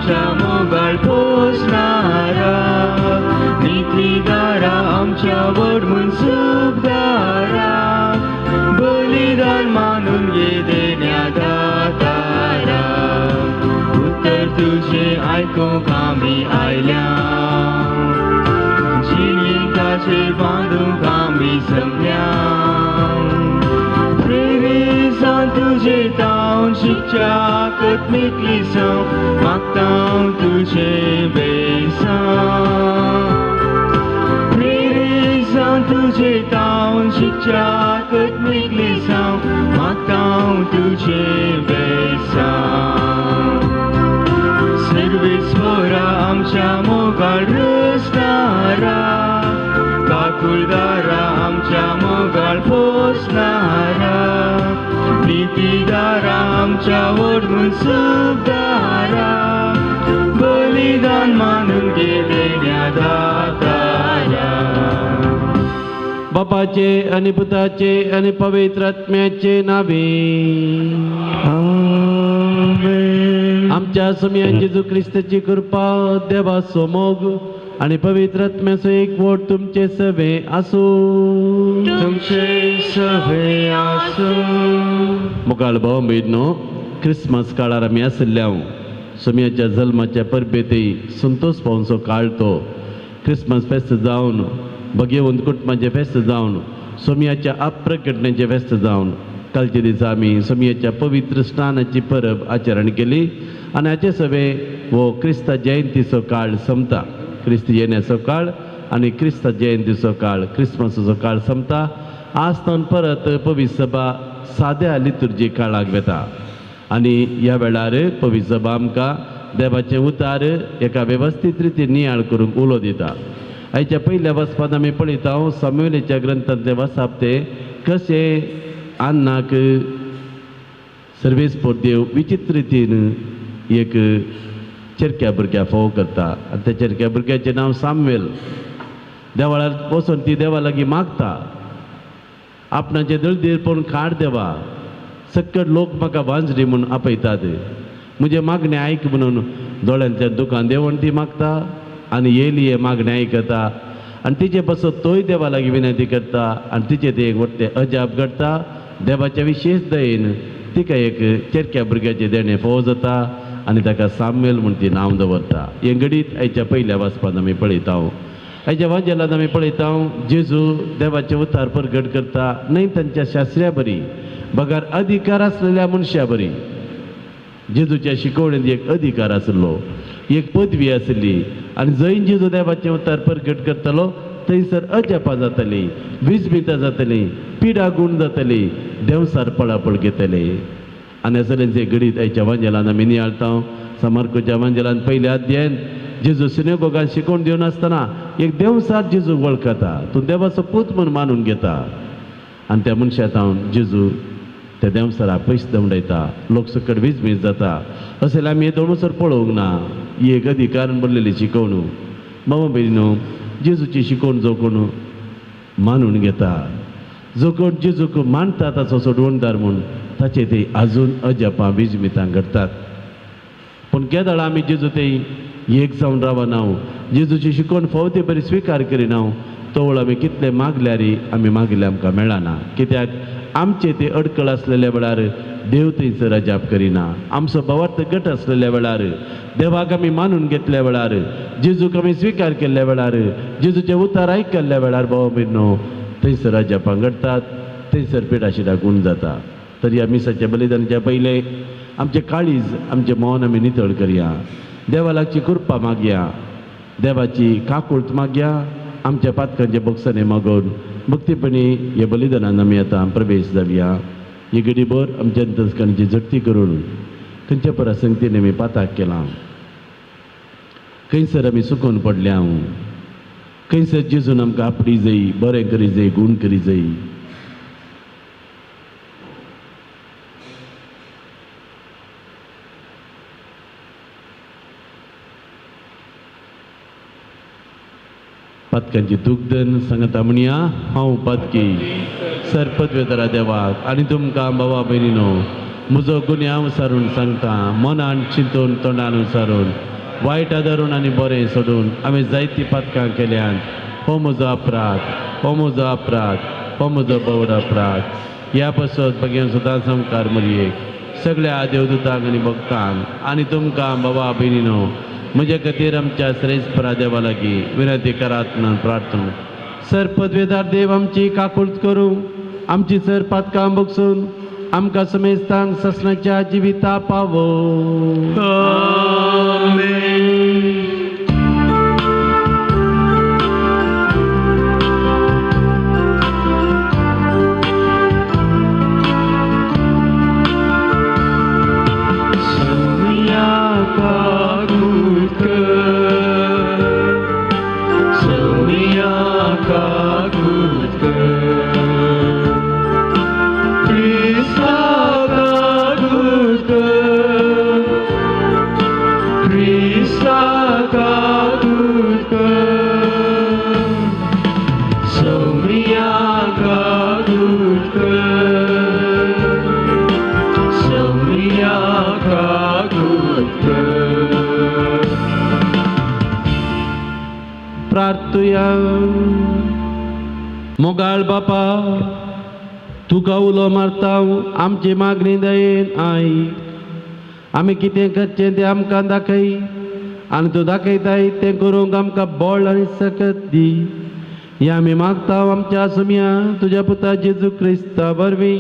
आमच्या मोगाळ पोसणारा, नितीदारा आमच्या व्हड मनसुबदारा, बलिदान मानून घे देण्या दातारा. उतर तुजें आयकूंक आमी आयल्या, जिणें ताचेर बांदूंक आमी जमल्या. प्रेरीसान तुजें तावन शिकच्याक मेकळीसांव मागता तुजें बेसांव. प्रेरीसान तुजें तावन शिकच्याक मेकळीसांव मागता तुजें बेसांव. सर्वेस्वरा आमच्या मोगाळ रचणारा, काकुळदारा आमच्या मोगाळ पोसणारा, नितीदारा आमच्या व्हड मनसुबदारा, बलिदान मानून गेलेल्या दातारा. बापाचे आनी पुताचे आनी पवित्र आत्म्याचे नावे. आमेन. आमच्या सोमया जेजू क्रिस्ताची कृपा, देवाचो मोग आनी पवित्र आत्म्याचो एकवट तुमचे सवे आसूं. तुमचे सवे आसूं. मुखार भाव भयणो, क्रिसमस काळार आमी आशिल्ले हांव सोमयाच्या जल्माच्या परबेतय संतोष पावनचो काळ तो. क्रिसमस फेस्त जावन, भगेवंत कुटुंबाचें फेस्त जावन, सोमयाच्या अप्रकटण्याचें फेस्त जावन, कालच्या दिसा आमी सोमयाच्या पवित्र स्नानाची परब आचरण केली आनी हाचे सवे हो क्रिस्ता जयंतीचो काळ सोंपता. क्रिस्त येण्याचो काळ आनी क्रिस्ता जयंतीचो काळ, क्रिसमसाचो काळ सोंपता. आज तावन परत पवित्र सभा साद्या लितुर्जी काळाक वेता आनी ह्या वेळार पवित्र सभा आमकां देवाचें उतार एका वेवस्थीत रितीन नियाळ करूंक उलो दिता. आयच्या पयल्या वचपांत आमी पळयता सामुएलाच्या ग्रंथांतले वसाप ते कशें अन्नाक सर्वेस्पोर देव विचित्र रितीन एक चेरक्या भुरग्या फोव करता आनी त्या चेरक्या भुरग्याचें नांव सामुएल. देवळार वचून ती देवा लागीं मागता, आपणाचें दळदीर पळोवन काड देवा, सक्कड लोक म्हाका वांजडी म्हूण आपयतात, म्हजें मागणें आयक म्हणून दोळ्यांतल्यान दुकान देंवोवन ती मागता आनी येयली हें मागणें आयकता आनी तिचे पासत तोय देवा लागीं विनंती करता आनी तिचें तें एक व्हडलें अजाप घडटा. देवाच्या विशेश दयेन तिका एक चेरक्या भुरग्याचें देणें फोव जाता आनी ताका सामुएल म्हूण ती नांव दवरता. हें घडीत आयच्या पयल्या वाचपांत आमी पळयता. आयच्या वाजेलांत आमी पळयता जेजू देवाचें उतार परगट करता न्हय तांच्या शास्त्र्या बरी बगर अधिकार आसलेल्या मनशा बरी. जेजूच्या शिकवणेंत एक अधिकार आसलो, एक पदवी आसली आनी जंय जेजू देवाचें उतार परगट करतलो थंयसर अजापां जातली, विजमितां जातली, पिडा गूण जातली, देंवसार पळापळ घेतले. आनी असलें घडीत आयच्या वांजेलान आमी नियाळता. समार्कोच्या वांजेलान पयल्या अध्यायान जेजू सिनेगोगान शिकोवन दिवन आसतना एक देंवसार जेजू वळखता, तूं देवाचो पूत म्हूण मानून घेता आनी त्या मनशा जावन जेजू त्या देंवसाराक पयस दमडयता. लोक सकट विजमीज जाता. अशें आमी हे दोनसर पळोवंक ना. ही एक अधिकारान भरलेली शिकवणू. बाबा भयणीनो, जेजूची शिकवण जो कोण मानून घेता, जो कोण जेजूक मानता ताचो सोडवणदार म्हूण, ताचे ते आजून अजापां विजमितां घडटात. पूण केदळ आमी जेजू ते एक जावन रावना, जेजूची शिकवण फावो ते बरी स्विकार करिना, तवळ आमी कितले मागल्यार आमी मागिल्लें आमकां मेळना. कित्याक आमचे ते अडकळ आसलेल्या वेळार देव थंयसर अजाप करिना. आमचो भावार्थ गट आसलेल्या वेळार, देवाक आमी मानून घेतल्या वेळार, जेजूक आमी स्विकार केल्ल्या वेळार, जेजूचे उतार आयकल्ल्या वेळार भावा भयणो थंयसर अजापां घडटात, थंयसर पिडाशिडा गूण जाता. तर ह्या मिसाच्या बलिदानाच्या पयलें आमचें काळीज, आमचें मन आमी नितळ करया. देवा लागची कृपा मागया, देवाची काकूळत मागया, आमच्या पातकांचे बोगसणे मागून भक्तीपणी ह्या बलिदानान आमी आतां प्रवेश जावया. ही घडीभर आमच्या अंतस्करणाची झडती करून खंयच्या परासंगतीन आमी पाताक केलां, खंयसर आमी सुकून पडल्या, खंयसर जेजून आमकां आपडी जाय, बरें करी जाय, गूण करी जाय. पातकांची दुग्धन सांगता म्हणया, हांव पातकी सर पदवेतरा देवाक आनी तुमकां बाबा भयणीनो म्हजो गुन्यांव सारून सांगता, मनान चिंतून तोंडान सारून वायट आदारून आनी बरें सोडून आमी जायतीं पातकां केल्यान. हो म्हजो अपराध, हो म्हजो अपराध, हो म्हजो बवड अपराध. ह्या पासत भगेन सदांच सामकार मरयेक सगळ्या देवदूतांक आनी भक्तांक आनी तुमकां बाबा भयणीनो म्हज्या खातीर आमच्या श्रेष्ठ देवा लागीं विनंती करात म्हणून प्रार्थना. सर पदवेदार देव आमची काकूळत करूं, आमची सर पातकां बगसून आमकां समेस्तांक ससनाच्या जिविता पावो. आमेन. सोम्या काकूत कर, सोम्या काकूत कर, क्रिस्ता काकूत कर, क्रिस्ता काकूत कर, सोम्या काकूत कर, सोम्या काकूत कर. प्रार्थुया. मोगाळ बापा, तुका उलो मारता, आमची मागणी दयेन आयक. आमी कितें करचें तें आमकां दाखय आनी तूं दाखयताय तें करूंक आमकां बळ आनी सकत दी. हें आमी मागता आमच्या सुमया तुज्या पुता जेजू क्रिस्ता वरवीं.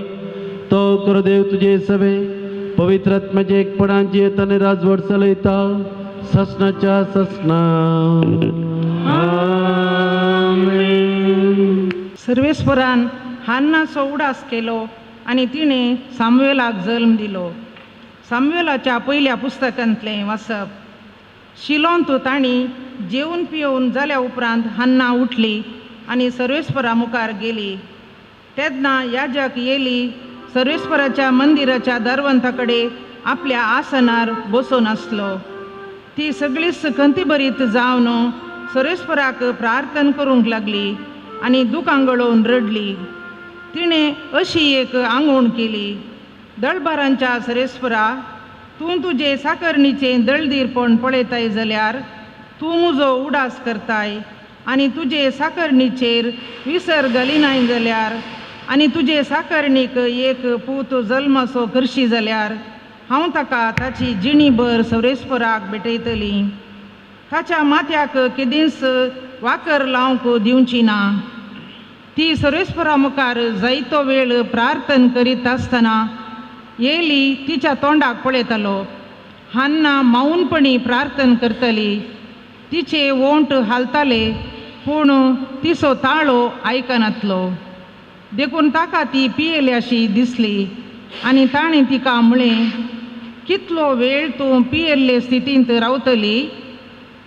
तो खरो देव तुजे सवे पवित्र आत्म्याचे एकपणान जियेता आनी राजवट चलयता ससनाच्या ससना. आमेन. सर्वेस्परान हान्नाचो उडास केलो आनी तिणें सामुएलाक जल्म दिलो. सामुएलाच्या पयल्या पुस्तकांतलें वाचप. शिलोंत तांणी जेवन पियोवन जाल्या उपरांत हान्ना उठली आनी सर्वेस्परा मुखार गेली. तेन्ना याजक येली सर्वेस्पराच्या मंदिराच्या दरवंता कडेन आपल्या आसनार बसून आसलो. ती सगळीच खंतीभरीत जावन सर्वेस्पराक प्रार्थना करूंक लागली आनी दुकां गळोवन रडली. तिणें अशी एक आंगवण केली, दळबारांच्या सर्वेस्परा, तूं तुजे साकरणीचें दळदीरपण पळयताय जाल्यार तूं म्हजो उडास करताय आनी तुजे साकरणीचेर विसर घालिनाय जाल्यार आनी तुजे साकरणीक एक पूत जल्माचो करशी जाल्यार हांव ताका ताची जिणीभर सर्वेस्पराक भेटयतली. ताच्या माथ्याक केदींच वाकर लावंक दिवची ना. ती सर्वेस्परा मुखार जायतो वेळ प्रार्थना करीत आसतना येली तिच्या तोंडाक पळयतालो. हान्ना मौनपणी प्रार्थना करतली. तिचे ओंठ हालताले पूण तिचो ताळो आयकनातलो. देखून ताका ती पियेली अशी दिसली आनी ताणें तिका म्हळें, कितलो वेळ तूं पियेल्ले स्थितींत रावतली?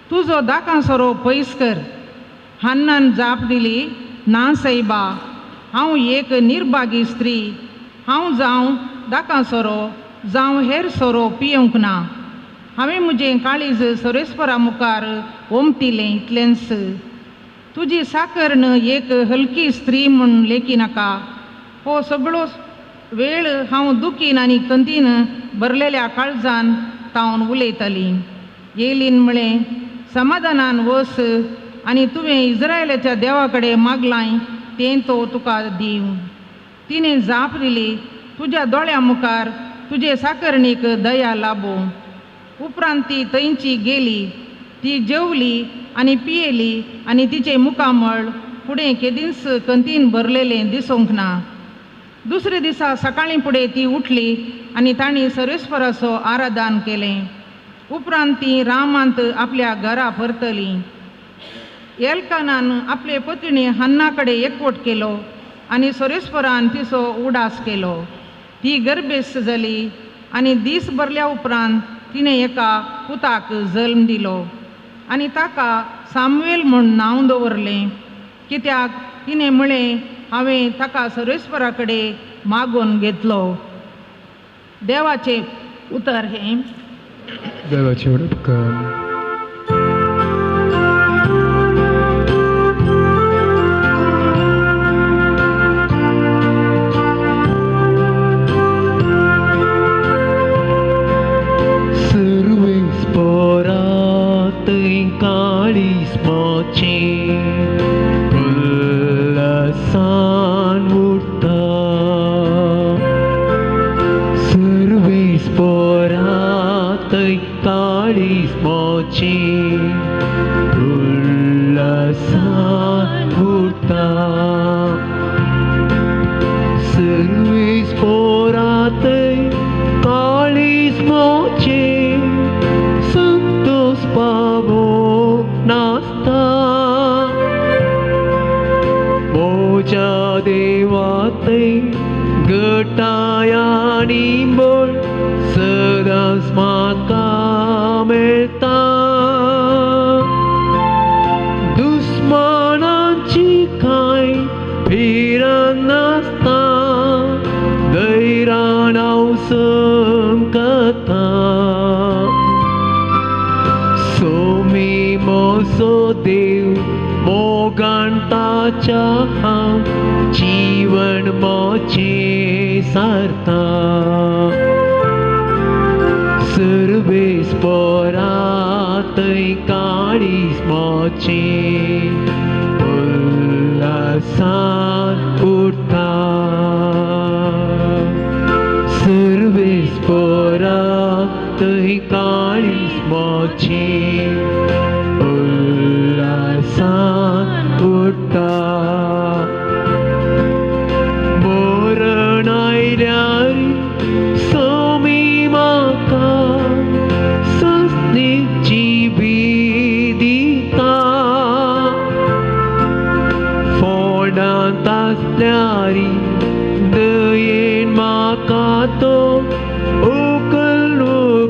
तुजो दाकां सोरो पयस कर. हान्नान जाप दिली, ना सायबा, हांव एक निर्भागी स्त्री. हांव जावं दाकां सोरो जावं हेर सोरो पियोवंक ना. हांवें म्हजें काळीज सर्वेस्परा मुखार ओमतिलें इतलेंच. तुजी साकरण एक हलकी स्त्री म्हूण लेखी नाका. हो सगळो वेळ हांव दुखीन आनी खंतीन भरलेल्या काळजान तावन उलयताली. येलीन म्हळें, समाधानान वस आनी तुवें इस्रायलाच्या देवा कडेन मागलां तें तो तुका दिवं. तिणें जाप दिली, तुज्या दोळ्यां मुखार तुजे साकरणीक दया लाबूं. उपरांत ती थंयची गेली. ती जेवली आनी पियेली आनी तिचें मुखामळ फुडें केदींच खंतीन भरलेलें दिसूंक ना. दुसरे दिसा सकाळीं फुडें ती उठली आनी तांणी सर्वेस्पराचो आराधन केलें. उपरांत ती रामांत आपल्या घरा परतली. एल्कानान आपले पत्नी हन्ना कडेन एकवट केलो आनी सर्वेस्परान तिचो उडास केलो. ती गर्भेस्त जाली आनी दीस भरल्या उपरांत तिणें एका पुताक जल्म दिलो आनी ताका सामुएल म्हूण नांव दवरलें, कित्याक तिणें म्हळें, हांवें ताका सर्वेस्परा कडेन मागून घेतलो. देवाचें उतर हें. देवाचें उपकार. सर्वेस्परा देवाते गटायानी बोल सदांच म्हाका मेळटा. दुस्मानाची कांय भिरांत नासता, धैर्यान हांव संकता. सोमी म्हजो देव मोगान ताच्या हांव जीवन म्हजें सारता. सर्वेस पोरातय काळीज म्हजें उल्हासान उरता. सर्वेस पोरातय काळीज म्हजें उल्हासान उरता. मरण आयल्यार स्वामी म्हाका सस्नीक जिवी दिता. फोंडांत आसल्यार दयेन म्हाका तो उखल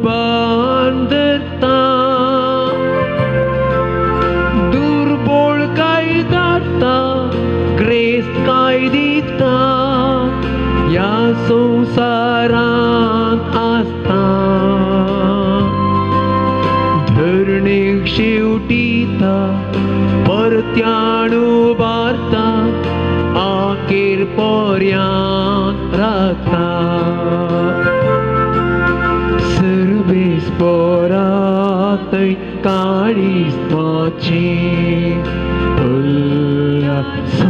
बांदता. दुर्बोळ काय धाडटा, ग्रेस काय दिता, ह्या संवसारांत आसता. धरणेक शेवटिता परत्यान उबारता, आखेर पर्यांत राखता. सर्वेस पोरातय काळीज म्हजें उल्हासान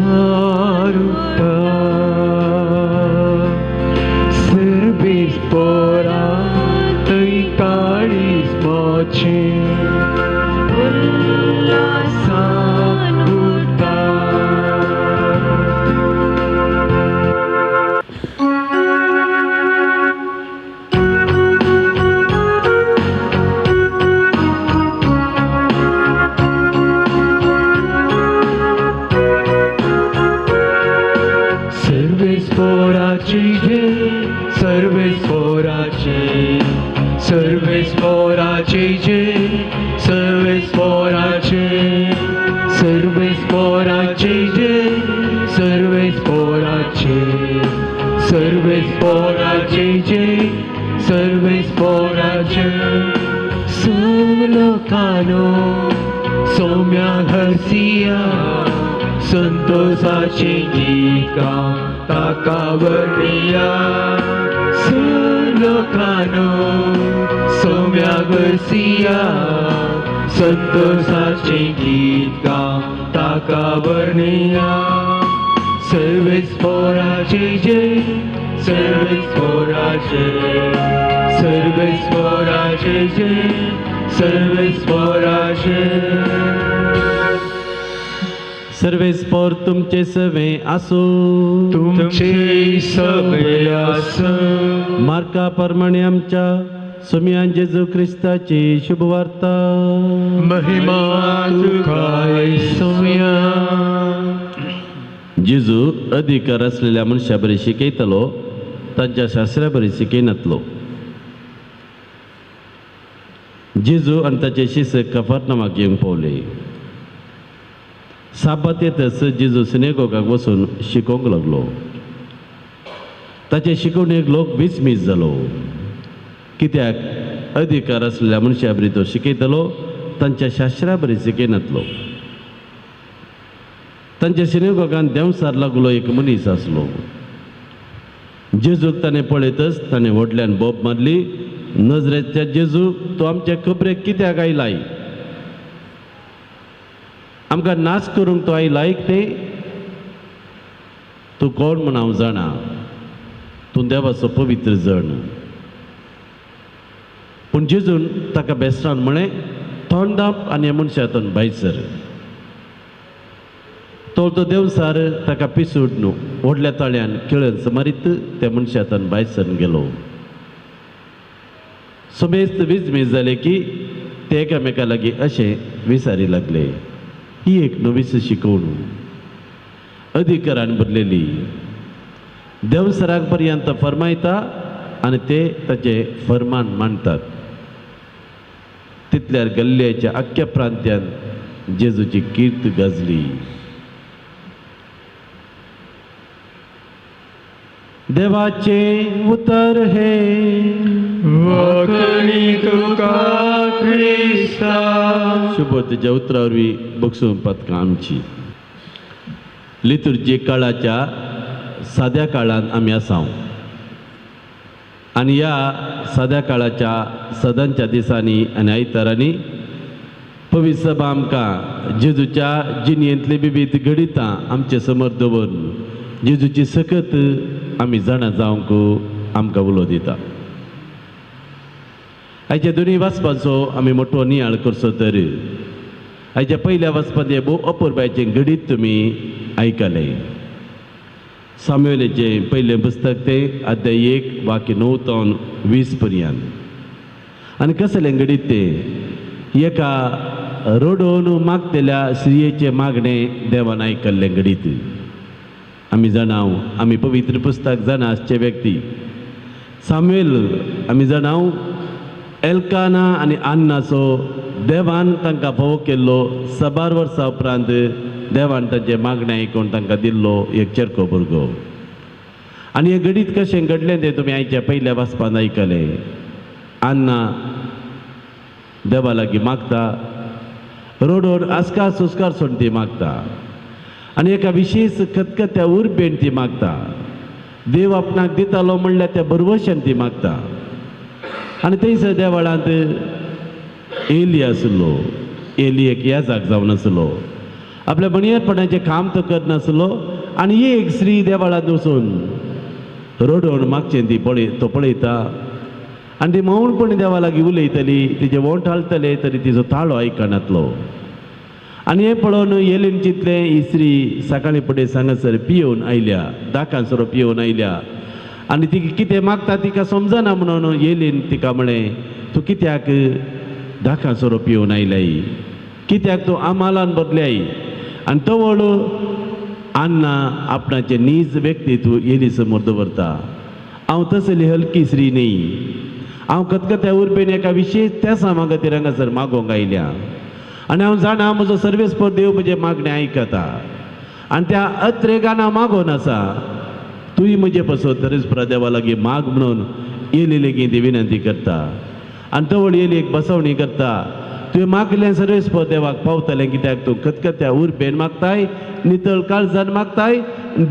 उरता. सर्वेस पोरातय काळीज म्हजें उल्हासान उरता. सर्वेस पोराची जय, सर्वेस पोराची, सर्वेस पोराची जय, सर्वेस पोराची, सर्वेस पोराची जय, सर्वेस पोराची, सर्वेस पोराची जय, सर्वेस पोराची. लोकांनो सौम्या हरसिया संतोषाची गीता ताका वर्णिया. लोकांनो सौम्या हरसिया संतोषाची गीता ताका वर्णिया. सर्वेस पोराचे जय, सर्वेस पोराचे, सर्वेस पोराचे जय, सर्वेस पोराचे. सर्वेस पोर तुमचे सवे आसूं, तुमचे सवे आसूं. मार्का प्रमाणे आमच्या सोमयान जेजू क्रिस्ताची शुभवार्ता. महिमा तुका सोमया. जेजू अधिकार आसलेल्या मनशा बरी शिकयतलो, तांच्या शास्त्रा बरी शिकयनातलो. जेजू आनी ताचे शिस्त कफारनामाक येवंक पावले. साबात येतच जेजू सिनेगोगाक वचून शिकोवंक लागलो. ताचे शिकवणेक लोक विस्मीत जालो, कित्याक अधिकार आसलेल्या मनशा बरी तो शिकयतलो, तांच्या शास्त्रा बरी शिकयनातलो. तांच्या सिनेगोगान देंवसार लागलो एक मनीस आसलो. जेजूक ताणें पळयतच ताणें व्हडल्यान बोब मारली, नजरेच्या जेजू, तूं आमच्या खबरेक कित्याक आयलाय? आमकां नाच करूंक तूं आयलाय ते? तूं कोण म्हूण हांव जाणा, तूं देवाचो पवित्र जण. पूण जेजून ताका बेसरान म्हळें, तोंड दाप आनी ह्या मनशातून भायर सर. तो तो देवसार ताका पिसूड न्हू व्हडल्या ताळ्यान किळंच मारीत त्या मनशातून भायर सरून गेलो. समेस्त विजमीज जाले की ते एकामेका लागीं अशें विचारी लागले, ही एक नवीच शिकवण अधिकारान भरलेली. देंवसराक पर्यंत फरमायता आनी ते ताचें फरमान मांडटात. तितल्यार गल्ल्याच्या आख्ख्या प्रांत्यान जेजूची कीर्त गाजली. देवाचें उतर हें. वाखणी तुका क्रिस्ता. शुभ तुज्या उतरा वरवीं बक्षून पदकां आमची. लितुर्जी काळाच्या साद्या काळांत आमी आसा आनी ह्या साद्या काळाच्या सदांच्या दिसांनी आनी आयतारांनी पवित्र सभा आमकां जेजूच्या जिणेंतली विविध घडितां आमचे समोर दवरून जेजूची सकत आमी जाणा जावंक आमकां उलो दिता. आयच्या दोनूय वाचपाचो आमी मोटो नियाळ करचो तर आयच्या पयल्या वाचपांत हें भोव अपुरबायचें घडीत तुमी आयकलें. सामुएलाचें पयलें पुस्तक तें अध्याय 1 वाक्य 9 तावन 20 पर्यंत. आनी कसलें घडीत तें एका रडोवन मागतल्या स्त्रियेचें मागणें देवान आयकल्लें घडीत. आमी जाणाव आमी पवित्र पुस्तक जाणा आसचे व्यक्ती सामुएल आमी जाणाव एल्काना आनी अन्नाचो देवान तांकां फोव केल्लो. साबार वर्सां उपरांत देवान तांचें मागणें आयकून तांकां दिल्लो एक चेरको भुरगो. आनी हें घडीत कशें घडलें तें तुमी आयच्या पयल्या वाचपान आयकलें. अन्ना देवा लागीं मागता, रोडोर आस्कार सुस्कार सोडून ती मागता आनी एका विशेश खतखत्या उर्बेन ती मागता. देव आपणाक दितालो म्हणल्यार त्या बरवशान ती मागता. आनी थंयसर देवळांत एली आसलो. एली एक याजाक जावन आसलो, आपल्या बणयरपणाचें काम तो करनासलो. आनी एक स्त्री देवळांत वचून रडोवन मागचें ती पळय तो पळयता आनी ती मौनपणी देवा लागीं उलयतली, तिजे वोंठ हालतले तरी तिजो ताळो आयकनातलो. आनी हें पळोवन एलीन चिंतलें ही स्त्री सकाळीं फुडें सांगासर पियोवन आयल्या, दाकां सोरो पियोवन आयल्या आनी ती कितें मागता तिका समजना म्हणून एलीन तिका म्हळें, तूं कित्याक दाकां सोरो पियोवन आयल्याय, कित्याक तूं आमालान बदल्याय. आनी तवळ अन्ना आपणाचें नीज व्यक्तित्व एली समोर दवरता. हांव तसली हलकी स्त्री न्ही, हांव खतखत्या उर्बेन एका विशेश त्या सामा खातीर हांगासर मागोवंक आयल्या आनी हांव जाणा म्हजो सर्वेस्पर देव म्हजें मागणें आयकता आनी त्या अत्रेगान हांव मागोवन आसा, तूंय म्हजे पासत तरेच देवा लागीं माग म्हणून एली लेगीत ती विनंती करता. आनी तवळ एली एक बसवणी करता, तुवें मागलें सर्वेस्पर देवाक पावतलें, कित्याक तूं खतखत्या उर्बेन मागताय, नितळ काळजान मागताय,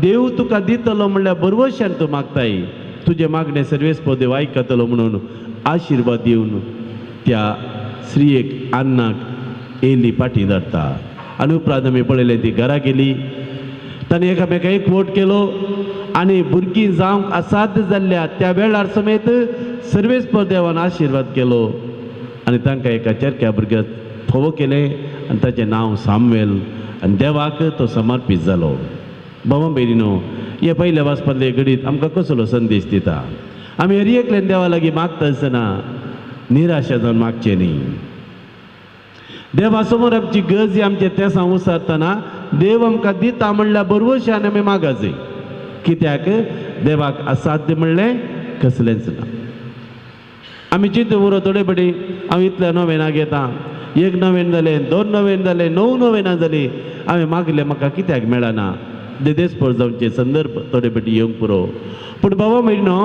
देव तुका दितलो म्हणल्यार बरवशान तूं मागताय, तुजें मागणें सर्वेस्पर देव आयकतलो म्हणून आशिर्वाद दिवन त्या स्त्रियेक अन्नाक एली पाटी धाडटा. आनी उपरांत आमी पळयलें ती घरा गेली, ताणें एकामेका एकवट केलो आनी भुरगीं जावंक असाध्य जाल्ल्या त्या वेळार समेत सर्वेस्पर देवान आशिर्वाद केलो आनी तांकां एका चरक्या भुरग्याक फोव केलें आनी ताचें नांव सामुएल आनी देवाक तो समर्पीत जालो. बाबा भयणीनो, हे पयल्या वाचपांतलें घडीत आमकां कसलो संदेश दिता? आमी हर एकल्यान देवा लागीं मागता आसतना निराशा जावन मागचें न्ही. देवा समोर आमची गरज आमचे तेसां उसारतना देव आमकां दिता म्हणल्यार बरवशान आमी मागाचे, कित्याक देवाक असाध्य म्हणलें कसलेंच ना. आमी चिंतू उरो थोडे पडी हांव इतल्या नोवेनां घेता, 1 नोवेन जालें, 2 नोवेन जालें, 9 नोवेनां जालीं, हांवें मागलें म्हाका कित्याक मेळना. देदेसपोर जावचे संदर्भ थोडे पटी येवंक पुरो. पूण बाबा म्हयनो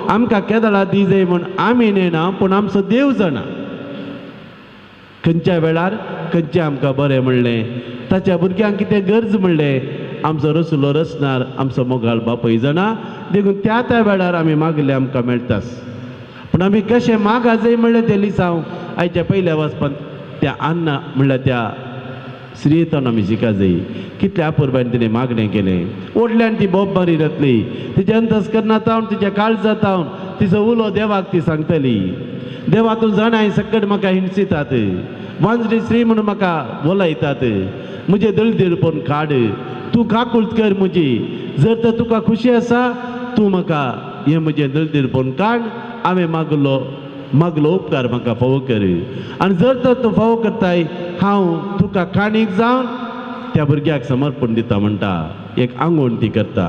आमकां केदळा दी जाय म्हूण आमी नेणा, पूण आमचो देव जाणा खंयच्या वेळार खंयचें आमकां बरें म्हणलें, ताच्या भुरग्यांक कितें गरज म्हणलें, आमचो रसलो रसणार आमचो मोगाळ बापूय जाणा. देखून त्या त्या वेळार आमी मागलें आमकां मेळटास. पूण आमी कशें मागा जाय म्हणलें तें लिसांव आयच्या पयल्या वाचपांत त्या अन्ना म्हणल्यार त्या स्त्रियेंतल्यान आमी शिका जाय. कितल्या अपुरबायेन तिणें मागणें केलें, ओडल्यान ती बोब मारी जातली, तिच्या अंतस्करणां तावन तिच्या काळजां तावन तिचो उलो देवाक ती सांगतली, देवा तूं जाणाय सकट म्हाका हिणसितात, वांजडी स्त्री म्हणून म्हाका बोलायतात, म्हजें दळदीरपण काड, तूं काकूळत कर म्हजी, जर तर तुका खुशी आसा तूं म्हाका हें म्हजें दळदीरपण काड, हांवें मागलो मागलो उपकार म्हाका फावो कर, आनी जर तर तूं फावो करताय हांव तुका काणीक जावन त्या भुरग्याक समर्पण दिता म्हणटा. एक आंगवण ती करता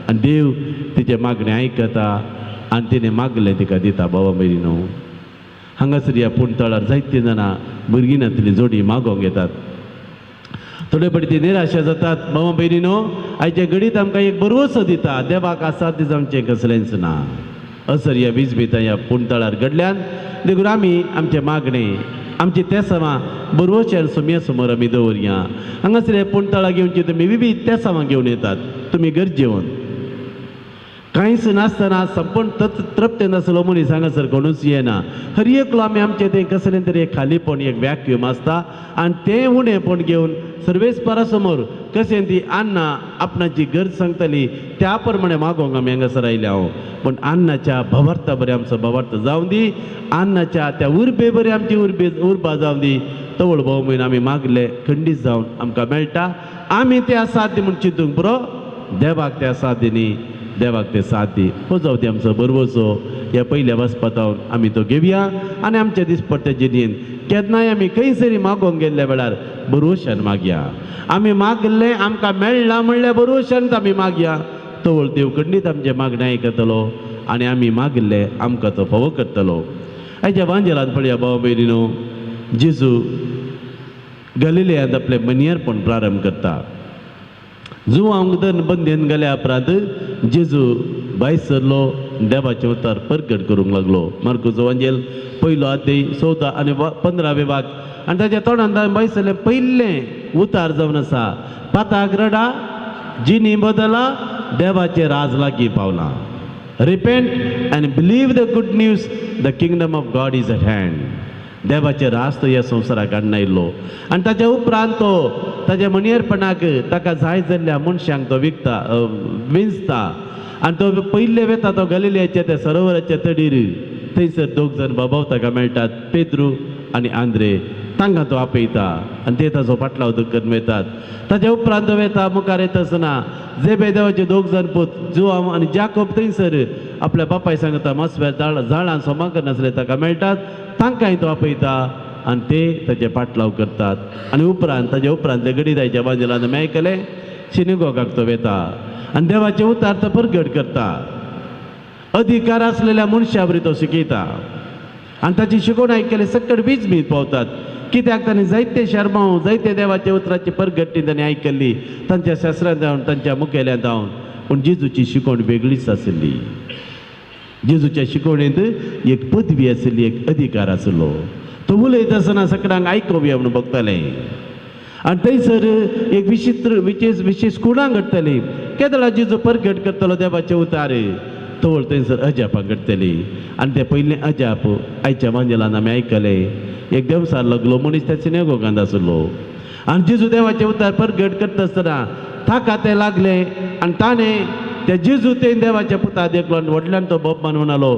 आनी देव तिच्या तिचें मागणें आयकता आनी तिणें मागलें तिका दिता. बाबा भयणीनो, हांगासर ह्या पूण तळार जायतीं जाणां भुरगीं नासली जोडी मागोवंक येतात. थोडे फावटी ती निराशा जातात. बाबा भयणीनो, आयच्या घडीत आमकां एक भरवसो दिता, देवाक आसा तें आमचें कसलेंच ना. असर ह्या विजबितां ह्या पूण तळार घडल्यान. देखून आमी आमचें मागणें, आमची तेसावां बरवशान सोमया समोर आमी दवरया. हांगासर हे पूण तळां घेवची तुमी विविध तेसावां घेवन येतात. तुमी गरजेवन कांयच नासतना संपूर्ण तृप्त नासलो मनीस हांगासर कोणूच येना. हर एकलो आमी आमचें तें कसलें तरी एक खालीपण, एक व्हॅक्यूम आसता आनी तें उणेपण घेवन सर्वेस्परा समोर कशें ती अन्ना आपणाची गरज सांगतली त्या प्रमाणे मागोवंक आमी हांगासर आयल्या हांव. पूण अन्नाच्या भवार्था बरें आमचो भवार्थ जावं दी, अन्नाच्या त्या उर्बे बरें आमची उर्बे उर्बा जावं दी. तवळ भाव म्हयनो आमी मागले खंडीत जावन आमकां मेळटा. आमी ते आसात ती म्हूण चिंतूंक पुरो, देवाक ते आसात न्ही, देवाक ते साथ दी. हो जावं दी आमचो बरवसो ह्या पयल्या वचपातावन आमी तो घेवया आनी आमच्या दिसपट्ट्या जिणेंत केन्नाय आमी खंयसरी मागोवंक गेल्ल्या वेळार बरोवशान मागया. आमी मागलें आमकां मेळ्ळां म्हणल्यार बरोवशान आमी मागया. तवळ देव खंडीत आमचें मागणें आयकतलो आनी आमी मागिल्लें आमकां तो फावो करतलो. आयच्या वांजेलान पळया भाव भयणीनो, जेजू गलिलियांत आपलें मनियरपण प्रारंभ करता. जुवांक दन बंदेन गेल्या उपरांत जेजू भायर सरलो, देवाचें उतर परगट करूंक लागलो. मार्कोचो वांजेल पयलो अध्याय 14 आनी 15वे भाग. आनी ताच्या तोंडान भायर सरलें पयलें उतार जावन आसा, पाताक रडा, जिनी बदला, देवाचें राज लागीं पावलां. Repent and believe the good news, the kingdom of God is at hand. देवाचें राज तो ह्या संवसाराक हाडून आयलो आनी ताच्या उपरांत तो ताच्या मनियरपणाक ताका जाय जाल्ल्या मनशांक तो विकता, विंचता. आनी तो पयले वेता तो गलिलियाच्या त्या सरोवराच्या तडीर. थंयसर दोग जाण बाबाव ताका मेळटात, पेद्रू आनी आंद्रे. तांकां तो आपयता आनी ते ताचो पाटलाव करून वेतात. ताच्या उपरांत तो वेता मुखार येता आसतना जेबेदेवाचे दोग जाण पूत जुआंव आनी जाकोब थंयसर आपल्या बापाय सांगता मस्व्या जाळां सोमां करनासले ताका मेळटात. तांकांय तो आपयता आनी ते ताचे पाटलाव करतात. आनी उपरांत ताच्या उपरांत घडीत आयच्या बाजूलान आमी आयकलें सिनेगोगाक तो वेता आनी देवाचें उतार तो परगट करता. अधिकार आसलेल्या मनशा बरी तो शिकयता आनी ताची शिकवण आयकले सकट वीज मीत पावतात. कित्याक तांणी जायते शर्मांव, जायते देवाच्या उतराची परगट्टी तांणी आयकल्ली तांच्या शास्त्रांत जावन, तांच्या मुखेल्यांत जावन. पूण जेजूची शिकवण वेगळीच आशिल्ली. जेजूच्या शिकवणेंत एक पदवी आशिल्ली, एक अधिकार आशिल्लो. तो उलयता आसतना सगळ्यांक आयकोवया म्हणून बगताले. आनी थंयसर एक विचित्र विशेष विशेष कुणां घडटली. केदळा जेजू परगट करतलो देवाचे उतार, तवळ थंयसर अजापां घडटली. आनी तें पयलें अजाप आयच्या मांजेलान आमी आयकलें. एक देवसार लागलो मनीस त्या सिनेगोगांत आसलो आनी जेजू देवाचें उतार परगट करता आसतना ताका तें लागलें आनी ताणें त्या जेजू ते देवाच्या पुता देखलो आनी व्हडल्यान तो बोब मारून म्हणालो,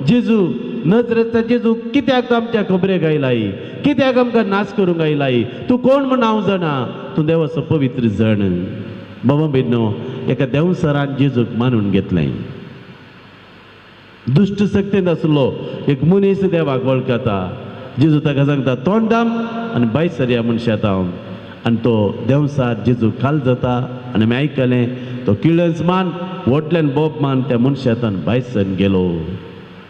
जेजू नजरेचा जेजू, कित्याक तूं आमच्या खबरेक आयलाय, कित्याक आमकां नाश करूंक आयलाय? तूं कोण म्हूण हांव जाणा, तूं देवाचो पवित्र जण. बाबा भयणो, एका देवसरान जेजूक मानून घेतलें. दुश्ट शक्तींत आसलो एक मनीस देवाक वळखता. जेजू ताका सांगता तोंड दाम आनी भायर सरया मनशांत हांव. आनी तो देंवसार जेजू खाल जाता आनी आमी आयकलें तो किळंच मान व्हडल्यान बोब मान त्या मनशांतान भायर सरून गेलो.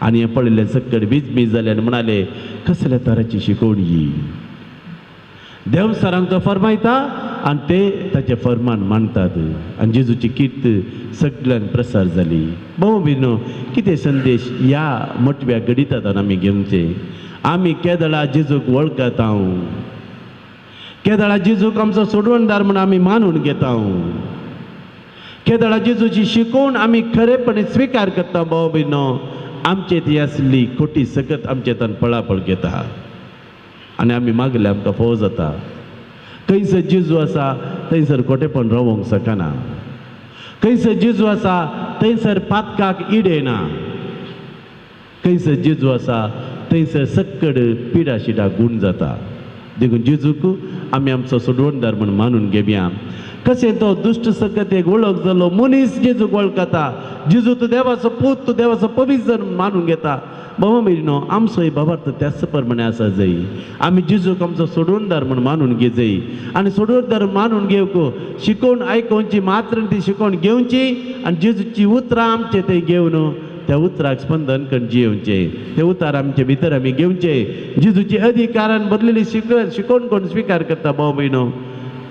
आनी हें पळयलें सक्कड बीज जालें आनी म्हणाले, कसल्या तराची शिकवण ही? देवसरांक तो फरमायता आनी ते ताचें फरमान मानतात आनी जेजूची कीर्त सगळ्यान प्रसार जाली. भाव भयणो, कितें संदेश ह्या मोटव्या गणितांत आमी घेवचे? आमी केदळा जेजूक वळखता, केदळा जेजूक आमचो सोडवणदार म्हूण आमी मानून घेता, केदळा जेजूची शिकवण आमी खरेपणी स्विकार करता. भाव भयणो, आमचे ती आसली खोटी सकत आमचे तान पळापळ घेता आनी आमी मागले आमकां फोव जाता. खंयसर जेजू आसा थंयसर खोटेपण रावोंक शकना. खंयसर जेजू आसा थंयसर पातकाक इडयना. खंयसर जेजू आसा थंयसर सक्कड पिडा शिडा गूण जाता. देखून जेजूक आमी आमचो सोडवणदार म्हूण मानून घेवया. कशें तो दुश्ट सकत एक वळख जालो मनीस जेजूक वळखता, जेजू तूं देवाचो पूत, तूं देवाचो पवित्र जण मानून घेता. बाबा भयणीनो आमचोय भावार्थ त्याच प्रमाणे आसा जाय. आमी जेजूक आमचो सोडवणदार म्हूण मानून घेजय आनी सोडवणदार मानून घेवंक शिकोवन आयकोवची मात्र ती शिकोवन घेवची आनी जेजूची उतरां आमचे ते घेवन त्या उतराक स्पंदन करून जियेवचें. ते उतार आमचे भितर आमी घेवचे. जेजूची अधिकारान भरलेली शिकोवन कोण स्विकार करता भाव भयणो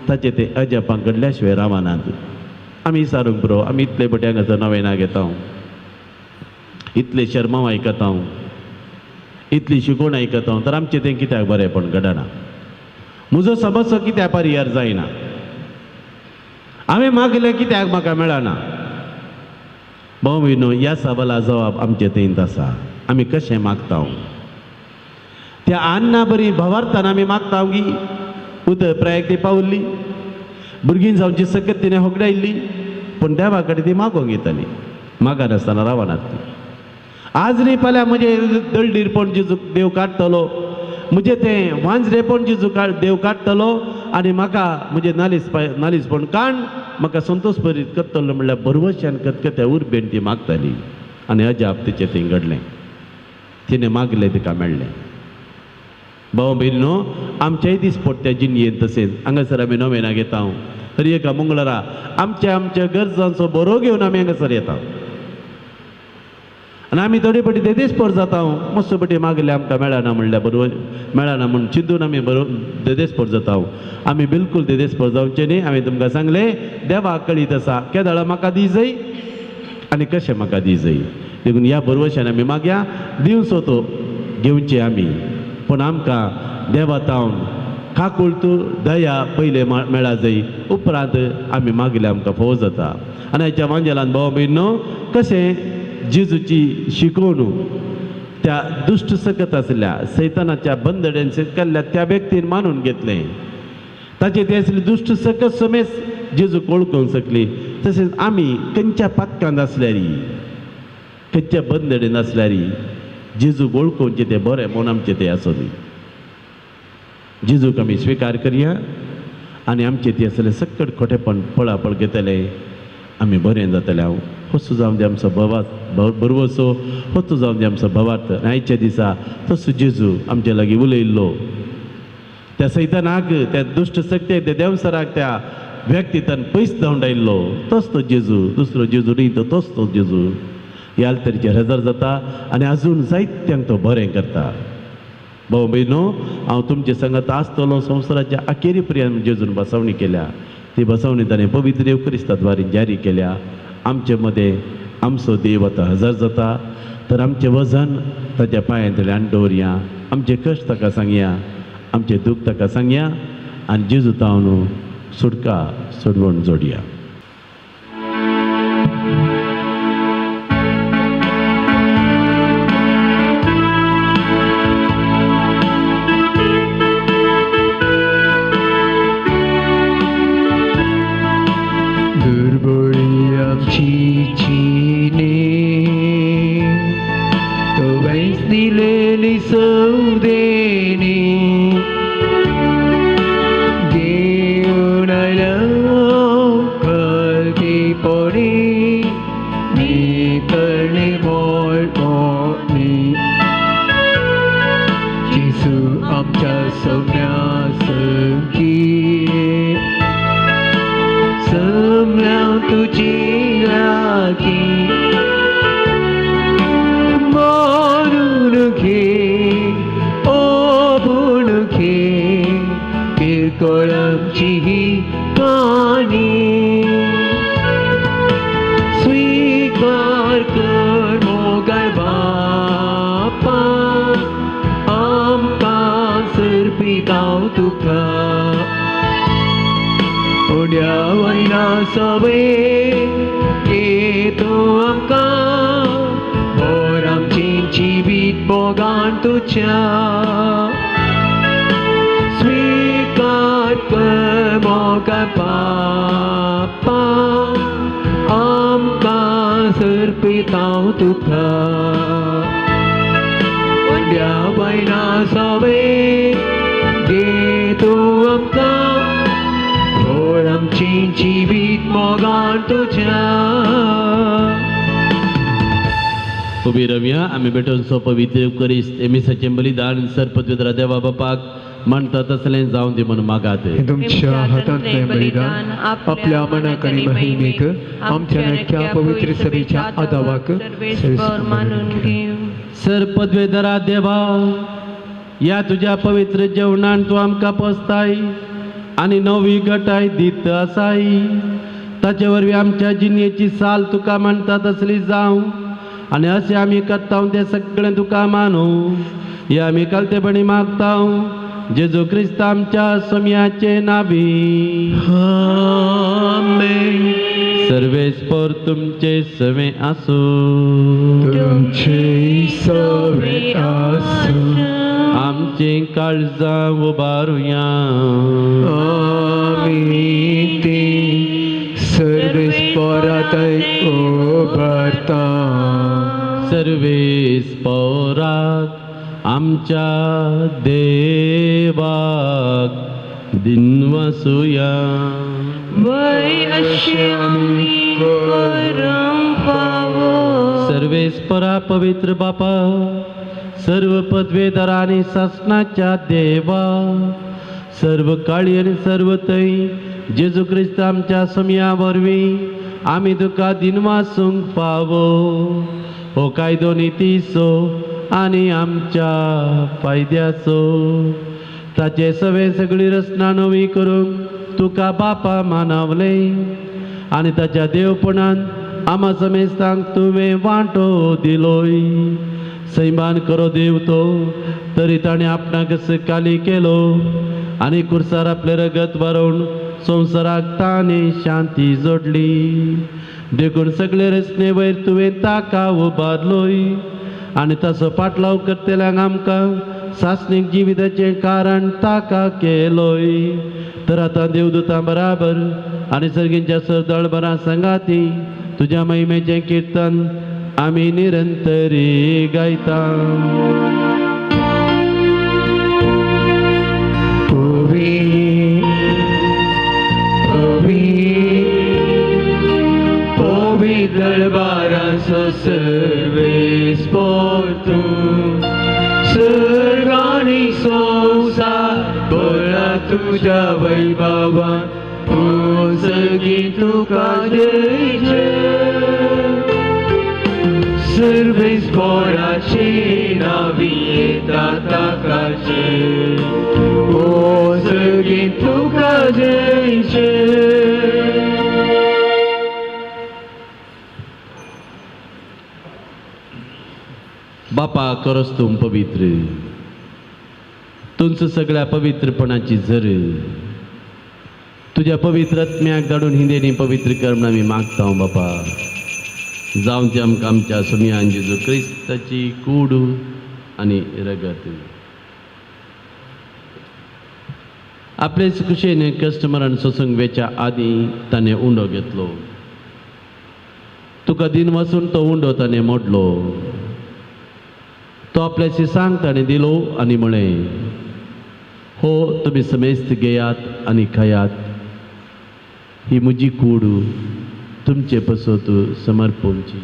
ताचे ते अजापां घडल्या शिवाय रावनात. आमी सारूंक पुरो. आमी इतले पटी हांगासर नवेना घेता, इतले शर्मांव आयकता, इतली शिकोवण आयकता, तर आमचें तें कित्याक बरेंपण घडना? म्हजो समस्या कित्याक परिहार जायना? हांवें मागलें कित्याक म्हाका मेळना? भाव भयणो ह्या सवाला जवाब आमचे थंयत आसा. आमी कशें मागता? त्या अन्ना बरी भावार्थान आमी मागता गी उदर प्रायक ती पावल्ली, भुरगीं जावची सकत तिणें होगडायल्ली, पूण देवा कडेन ती मागोंक येताली, मागनासतना रावनात ती. आज न्ही फाल्यां म्हजें दळडीरपण जेजू देव काडटलो, म्हजें तें वांजरेपण जेजू देव काडटलो आनी म्हाका म्हजें नालीसपण काण म्हाका संतोश भरीत करतलो म्हणल्यार बरवशान कतकत्या उर्बेन ती मागताली आनी अजाप तिचें थंय घडलें. तिणें मागलें, तिका मेळ्ळें. भाव भयणीनो आमच्याय दीस पडटा जिणयेन तशेंच हांगासर आमी नवेना घेता, हर एका मंगळारा आमच्या आमच्या गरजांचो बरो घेवन आमी हांगासर येता आनी आमी थोडे पटी ते देसपोर जाता. मस्त पटी मागले आमकां मेळना म्हणल्यार बरोबर मेळना म्हूण चिंतून आमी बरोबर देदेसपोर जाता. आमी बिलकूल देदेसपोर जावचें न्ही. हांवें तुमकां सांगलें देवाक कळीत आसा केदळा म्हाका दी जाय आनी कशें म्हाका दी जाय. देखून ह्या बरवशान आमी मागया दिवचो तो घेवचें आमी, पूण आमकां देवा तावन काकुळतू दया पयलें मेळा जाय, उपरांत आमी मागले आमकां फोव जाता. आनी हाच्या वांजेलान भाव भयणीनो कशें जेजूची शिकोवन त्या दुश्ट सकत आसल्या सैतानाच्या बंदड्यान केल्ल्या त्या व्यक्तीन मानून घेतलें. ताचे ते आसली दुश्ट सकत समेज जेजूक वळखूंक शकली. तशेंच आमी खंयच्या पातकांत आसल्यारी, खंयच्या बंदडेन आसल्यारी जेजूक वळखुचें तें बरें म्हूण आमचें तें आसूं. जेजूक आमी स्विकार करया आनी आमचें तें आसलें सकट खोटेपण पळापळ घेतलें आमी बरें जातलें. हांव होच जावन दी आमचो भवार्थ बरवसो, होच जावन दी आमचो भवार्थ. आनी आयच्या दिसा तसो जेजू आमचे लागीं उलयल्लो त्या सैतानाक, त्या दुश्ट शक्तेक, त्या देवसराक, त्या व्यक्तींतल्यान पयस धांवडायल्लो तोच तो जेजू. दुसरो जेजू न्ही, तो तोच तो जेजू. ह्या तरेचेर हजर जाता आनी अजून जायत्यांक तो बरें करता. भाव भयणो हांव तुमचे संगत आसतलो संवसाराच्या अखेरी पर्यंत जेजून बसवणी केल्या. ती बसवणी ताणें पवित्र येवक्रिस्ता द्वारे जारी केल्या. आमचे मदें आमचो देव आतां हजर जाता, तर आमचें वजन ताच्या पांयांतल्यान दवरया, आमचे कश्ट ताका सांगया, आमचें दूख ताका सांगया आनी जेजू तावन सुटका सोडवण जोडया. उबी रवया आमी भेटोवन पवित्र करीस्त एमिसाचें बलिदान सरपदवेदरा देवा बापाक म्हणटा तसलें जावन दी म्हणून मागात. तुमच्या हातांतलें बलिदान आपल्या मनाक आनी महिमेक आमच्या नक्या पवित्र सभेच्या आदावाक सर्वेस्पर मानून घेवं. सर पदवेदरा देवा, ह्या तुज्या पवित्र जेवणान तूं आमकां पोसताय आनी नवी गटाय दीत आसाय. ताचे वरवीं आमच्या जिणेची साल तुका मानता तसली जावं आनी अशें आमी करता तें सगळें तुका मानू. हे आमी कालतेपणी मागता जेजू क्रिस्त आमच्या सोम्याचे नावी. आमेन. सर्वेस्पर तुमचे सवे आसूं. तुमचे सवे आसूं. आमचीं काळजां उबारुया. आमी ती सर्वेस्परातय उबारता. सर्वेस्पराक आमच्या देवाक दिनवासुया. वय अशें आमी करूंक फावो. सर्वेस्परा पवित्र बापा, सर्व पदवेदार आनी सासणाच्या देवा, सर्व काळी आनी सर्व थंय जेजू क्रिस्त आमच्या सोम्या वरवीं आमी तुका दिनवासूंक फावो. हो कायदो नितीचो आनी आमच्या फायद्याचो. ताचे सवे सगळी रचना नवी करूंक तुका बापा मानवलें आनी ताच्या देवपणान आमा समेस्तांक तुवें वांटो दिलोय. सैमान करो देव तो तरी ताणें आपणाक काली केलो आनी कुर्सार आपलें रगत बरोवन संवसाराक ताणें शांती जोडली. देखून सगळे रचने वयर तुवें ताका उबारलोय आनी ताचो पाटलाव करतल्यांक आमकां सासणीक जिविताचें कारण ताका केलोय. तर आतां देवदूतां बराबर आनी सर्गींच्या सरदळबरां सांगाती तुज्या महिमेचें किर्तन आमी निरंतरी गायता. दरबाराचो सर्वेस्पर तूं, सर्ग आनी संवसार भरला तुज्या वैभवान. सगळीं तुका जय जय. सर्वेस्पराचे नांवी येता ताकाचे. ओ सगळीं तुका जय जय. बापा करस तूं पवित्र, तुमचं सगळ्या पवित्रपणाची झर तुज्या पवित्र आत्म्याक धाडून हिंदेनी पवित्र कर म्हण आमी मागता बापा. जावन ती आमकां आमच्या सोम्यान जेजू क्रिस्ताची कूड आनी रगत. आपलेच खुशयेन कस्टमरान सोसूंक वेच्या आदीं ताणें उंडो घेतलो. तुका दिन वचून तो उंडो ताणें मोडलो. तो आपल्या शिसांक ताणें दिलो आनी म्हळें, हो तुमी समेस्त घेयात आनी खायात, ही म्हजी कूड तुमचे पसत समर्पणची.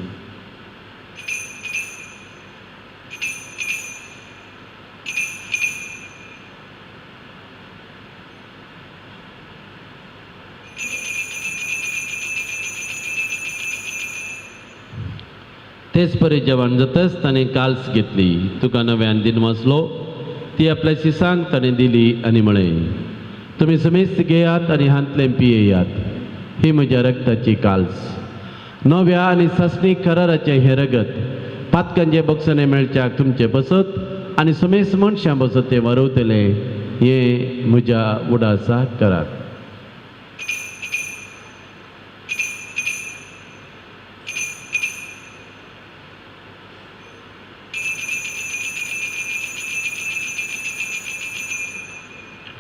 तेच परी जेवण जातच ताणें काल्स घेतली, तुका नव्यान दिनवासलो, ती आपल्या शिसांक ताणें दिली आनी म्हळें, तुमी समेस्त घेयात आनी हांतलें पियेयात, ही म्हज्या रगताची काल्स, नव्या आनी सासणीक कराराचें हें रगत पातकांचे बक्षणें मेळच्याक तुमचें बसत आनी समेस्त मनशां बसत तें वरवतलें, हें म्हज्या उडासाक करात.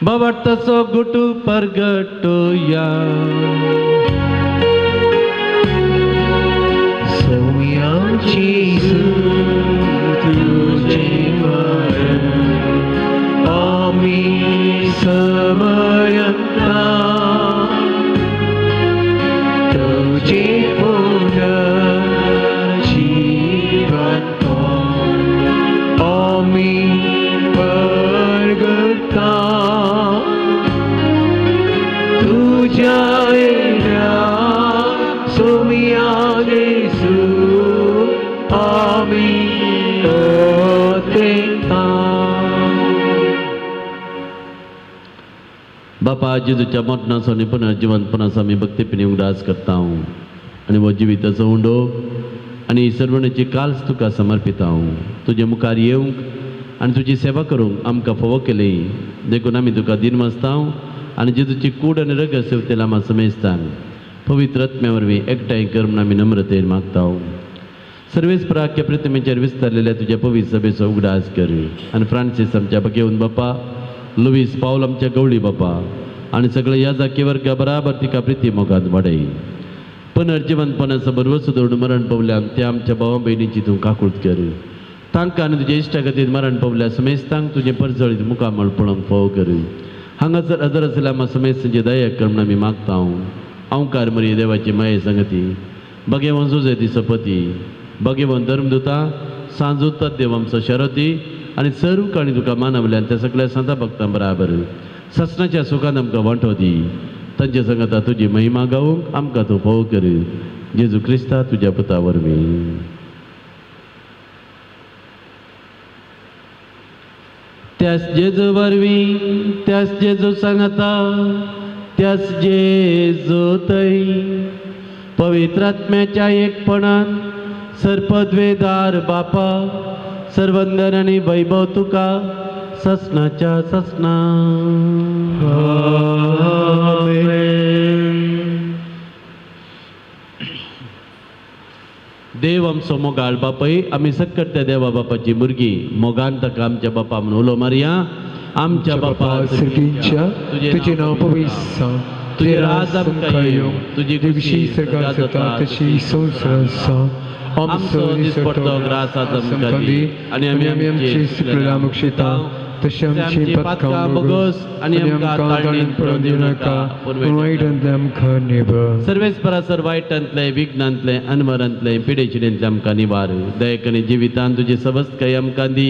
बाबार्थाचो गुटू परगटोया. सोम्याची तुझे मरण आमी समयता, तुझे पुनर्जीवन आमी ओतेता. बापा जेजूच्या मरणाचो आनी पुनर्जिवंतपणाचो आमी भक्तीपणी उगडास करता आनी हो जिविताचो उंडो आनी सर्वणेची काल्स तुका समर्पिता. तुजे मुखार येवंक आनी तुजी सेवा करूंक आमकां फावो केली देखून आमी तुका दिनवासता आनी जेजूची कूड आनी रगत सेवतेला आमा समेस्तान पवित्र आत्म्या वरवीं एकठांय कर म्हूण आमी नम्रतेन मागता. सर्वेस प्राक्य प्रतिमेचेर विस्तारलेल्या तुज्या पवित्र सभेचो उगडास कर आनी फ्रांसीस आमच्या बगेवन बापा, लुईस पावल आमच्या गवळी बापा आनी सगळे ह्या जाकी वर्गा बराबर तिका प्रिती मोगांत वाडय. पुनर्जिवंतपणाचो बरवसो दवरून मरण पावल्यान त्या आमच्या भावा भयणीची तूं काकूट कर. तांकां आनी तुज्या इश्टा खातीर मरण पावल्या समेस्तांक तुजें परजळीत मुखामळ पळोवंक फावो कर. हांगासर हजर आशिल्ल्या आमकां समेस्तांची दया कर म्हूण आमी मागता. अंकार मरी देवाची माये संगती, भगेवन जुजेती सपती, भगेवन धर्मदुता, सांजुता देव आमचो शरती आनी सर्व काणी तुका मानवल्यान त्या सगळ्या संता भक्तां बराबर ससनाच्या सुखान आमकां वांटो दी. तांच्या संगता तुजी महिमा गावंक आमकां तूं फावो कर. जेजू क्रिस्ता तुज्या पुता वरवीं. त्यास जेजू वरवीं, त्यास जेजू सांगता, त्यास जेजू थंय पवित्र आत्म्याच्या एकपणान सर्पद्वेदार बापा सर्वंदन आनी वैभव तुका ससनाच्या ससना. देव आमचो मोगाळ बापय, आमी सक्कट देवा बापाची भुरगीं मोगान ताका आमच्या बापा म्हणून उलो मारया. आमच्या बापा सर्गींच्या, तुजें नांव पवित्र जावं, तुजें राज आमकां येवं, तुजी खुशी स्वर्गांत जाता तशी संवसारांत जावं. आमचो दिसपट्टो ग्रास आज आमकां दी आनी आमी आमची चुकलेल्या बक्षिता तशें आमची पातकां भोगोस आनी आमकां ताळणेंत पडोवंक दिवं नाका, पूण वायटांतलें आमकां निवार. सर्वेस्परा वायटांतलें, विघ्नांतलें, अनमरांतलें, पिडेचिडेंतलें आमकां निवार. दयेक आनी जिवितान तुजी सवस्तकाय आमकां दी.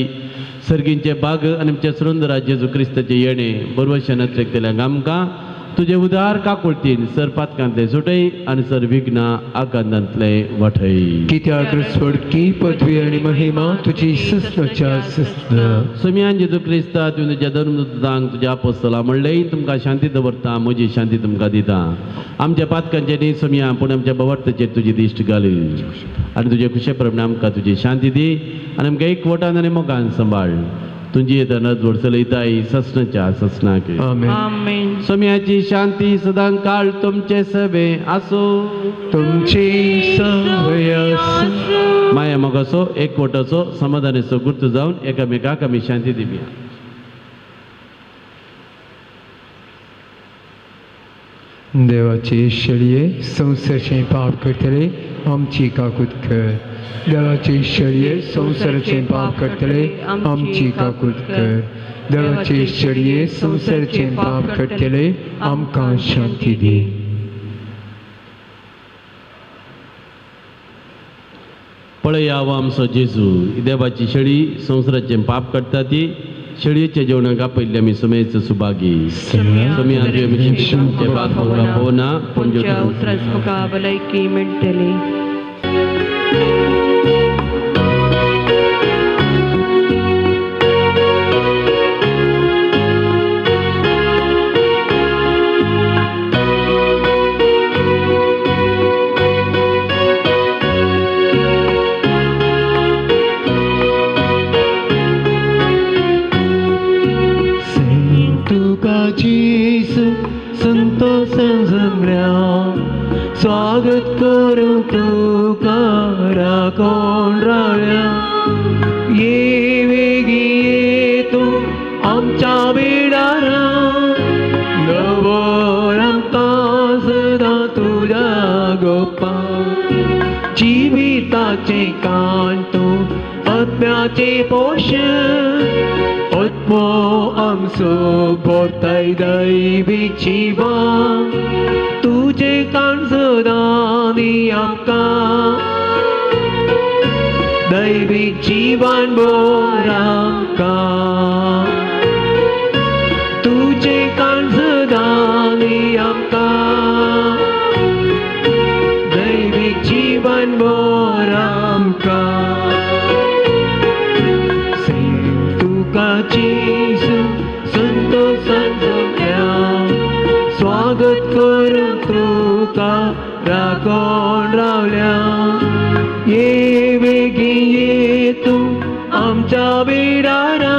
सर्गींचे बाग आनी आमच्या सुंदरा जेजू क्रिस्ताचें येणें बरवशें नत्रेकतल्यांक आमकां तुजे उदार काकुळतीन सर पातकांतले सुटय आनी सर विघ्ना आकांतांतले वाटय. कित्याक स्वर्गी पदवी आनी महिमा तुजी ससनाच्या ससना. सुम्यान जेजू क्रिस्ता तुवें तुज्या धर्मदूतांक तुज्या आपोस्तलां म्हणलें, तुमकां शांती दवरता, म्हजी शांती तुमकां दिता. आमच्या पातकांचेर न्ही सोमया, पूण आमच्या बवार्थाचेर तुजी दिश्ट घाली आनी तुजे खुशे प्रमाणे आमकां तुजी शांती दी आनी आमकां एकवटान आनी मोगान सांबाळ. तुजी येता नजवड चलयताय ससनाच्या ससनाक. आमेन. सोम्याची शांती सदां काळ तुमचे सभे आसूं. तुमची सवय आसूं. माया मोगाचो एकवटाचो समाधानाचो गुर्त जावन एकामेकाक आमी शांती दिवया. देवाचे शेळये संवसाराचें पाप करतले आमची काकूत कर. देवाचे शेळये संवसाराचें पाप करतले आमची काकूत कर. देवाचे शेळये संवसाराचें पाप करतले आमकां शांती दी. पळया आमचो जेजू, देवाची शेळी संवसाराचें पाप करता ती शेळयेच्या जेवणाक आपयल्ले आमी सुमेच सुभागी. तुमच्या भलायकी मेळटली. स्वागत करूं तुका राखोन रावया. ये वेगी ये तूं आमच्या बिडारा, दवर आमकां सदां तुज्या गोपा. जिविताचें कान तूं आत्म्याचें पोशण, आत्मो आमचो बोताय दैवी जिवान. तुजें कान सदां दी आमकां दैवी जिवान बोर आमकां. तुजें कान सदां दी आमकां दैवी जिवान बोर आमकां. राखोन रावल्या ये बेगीन ये तूं आमच्या बिडारा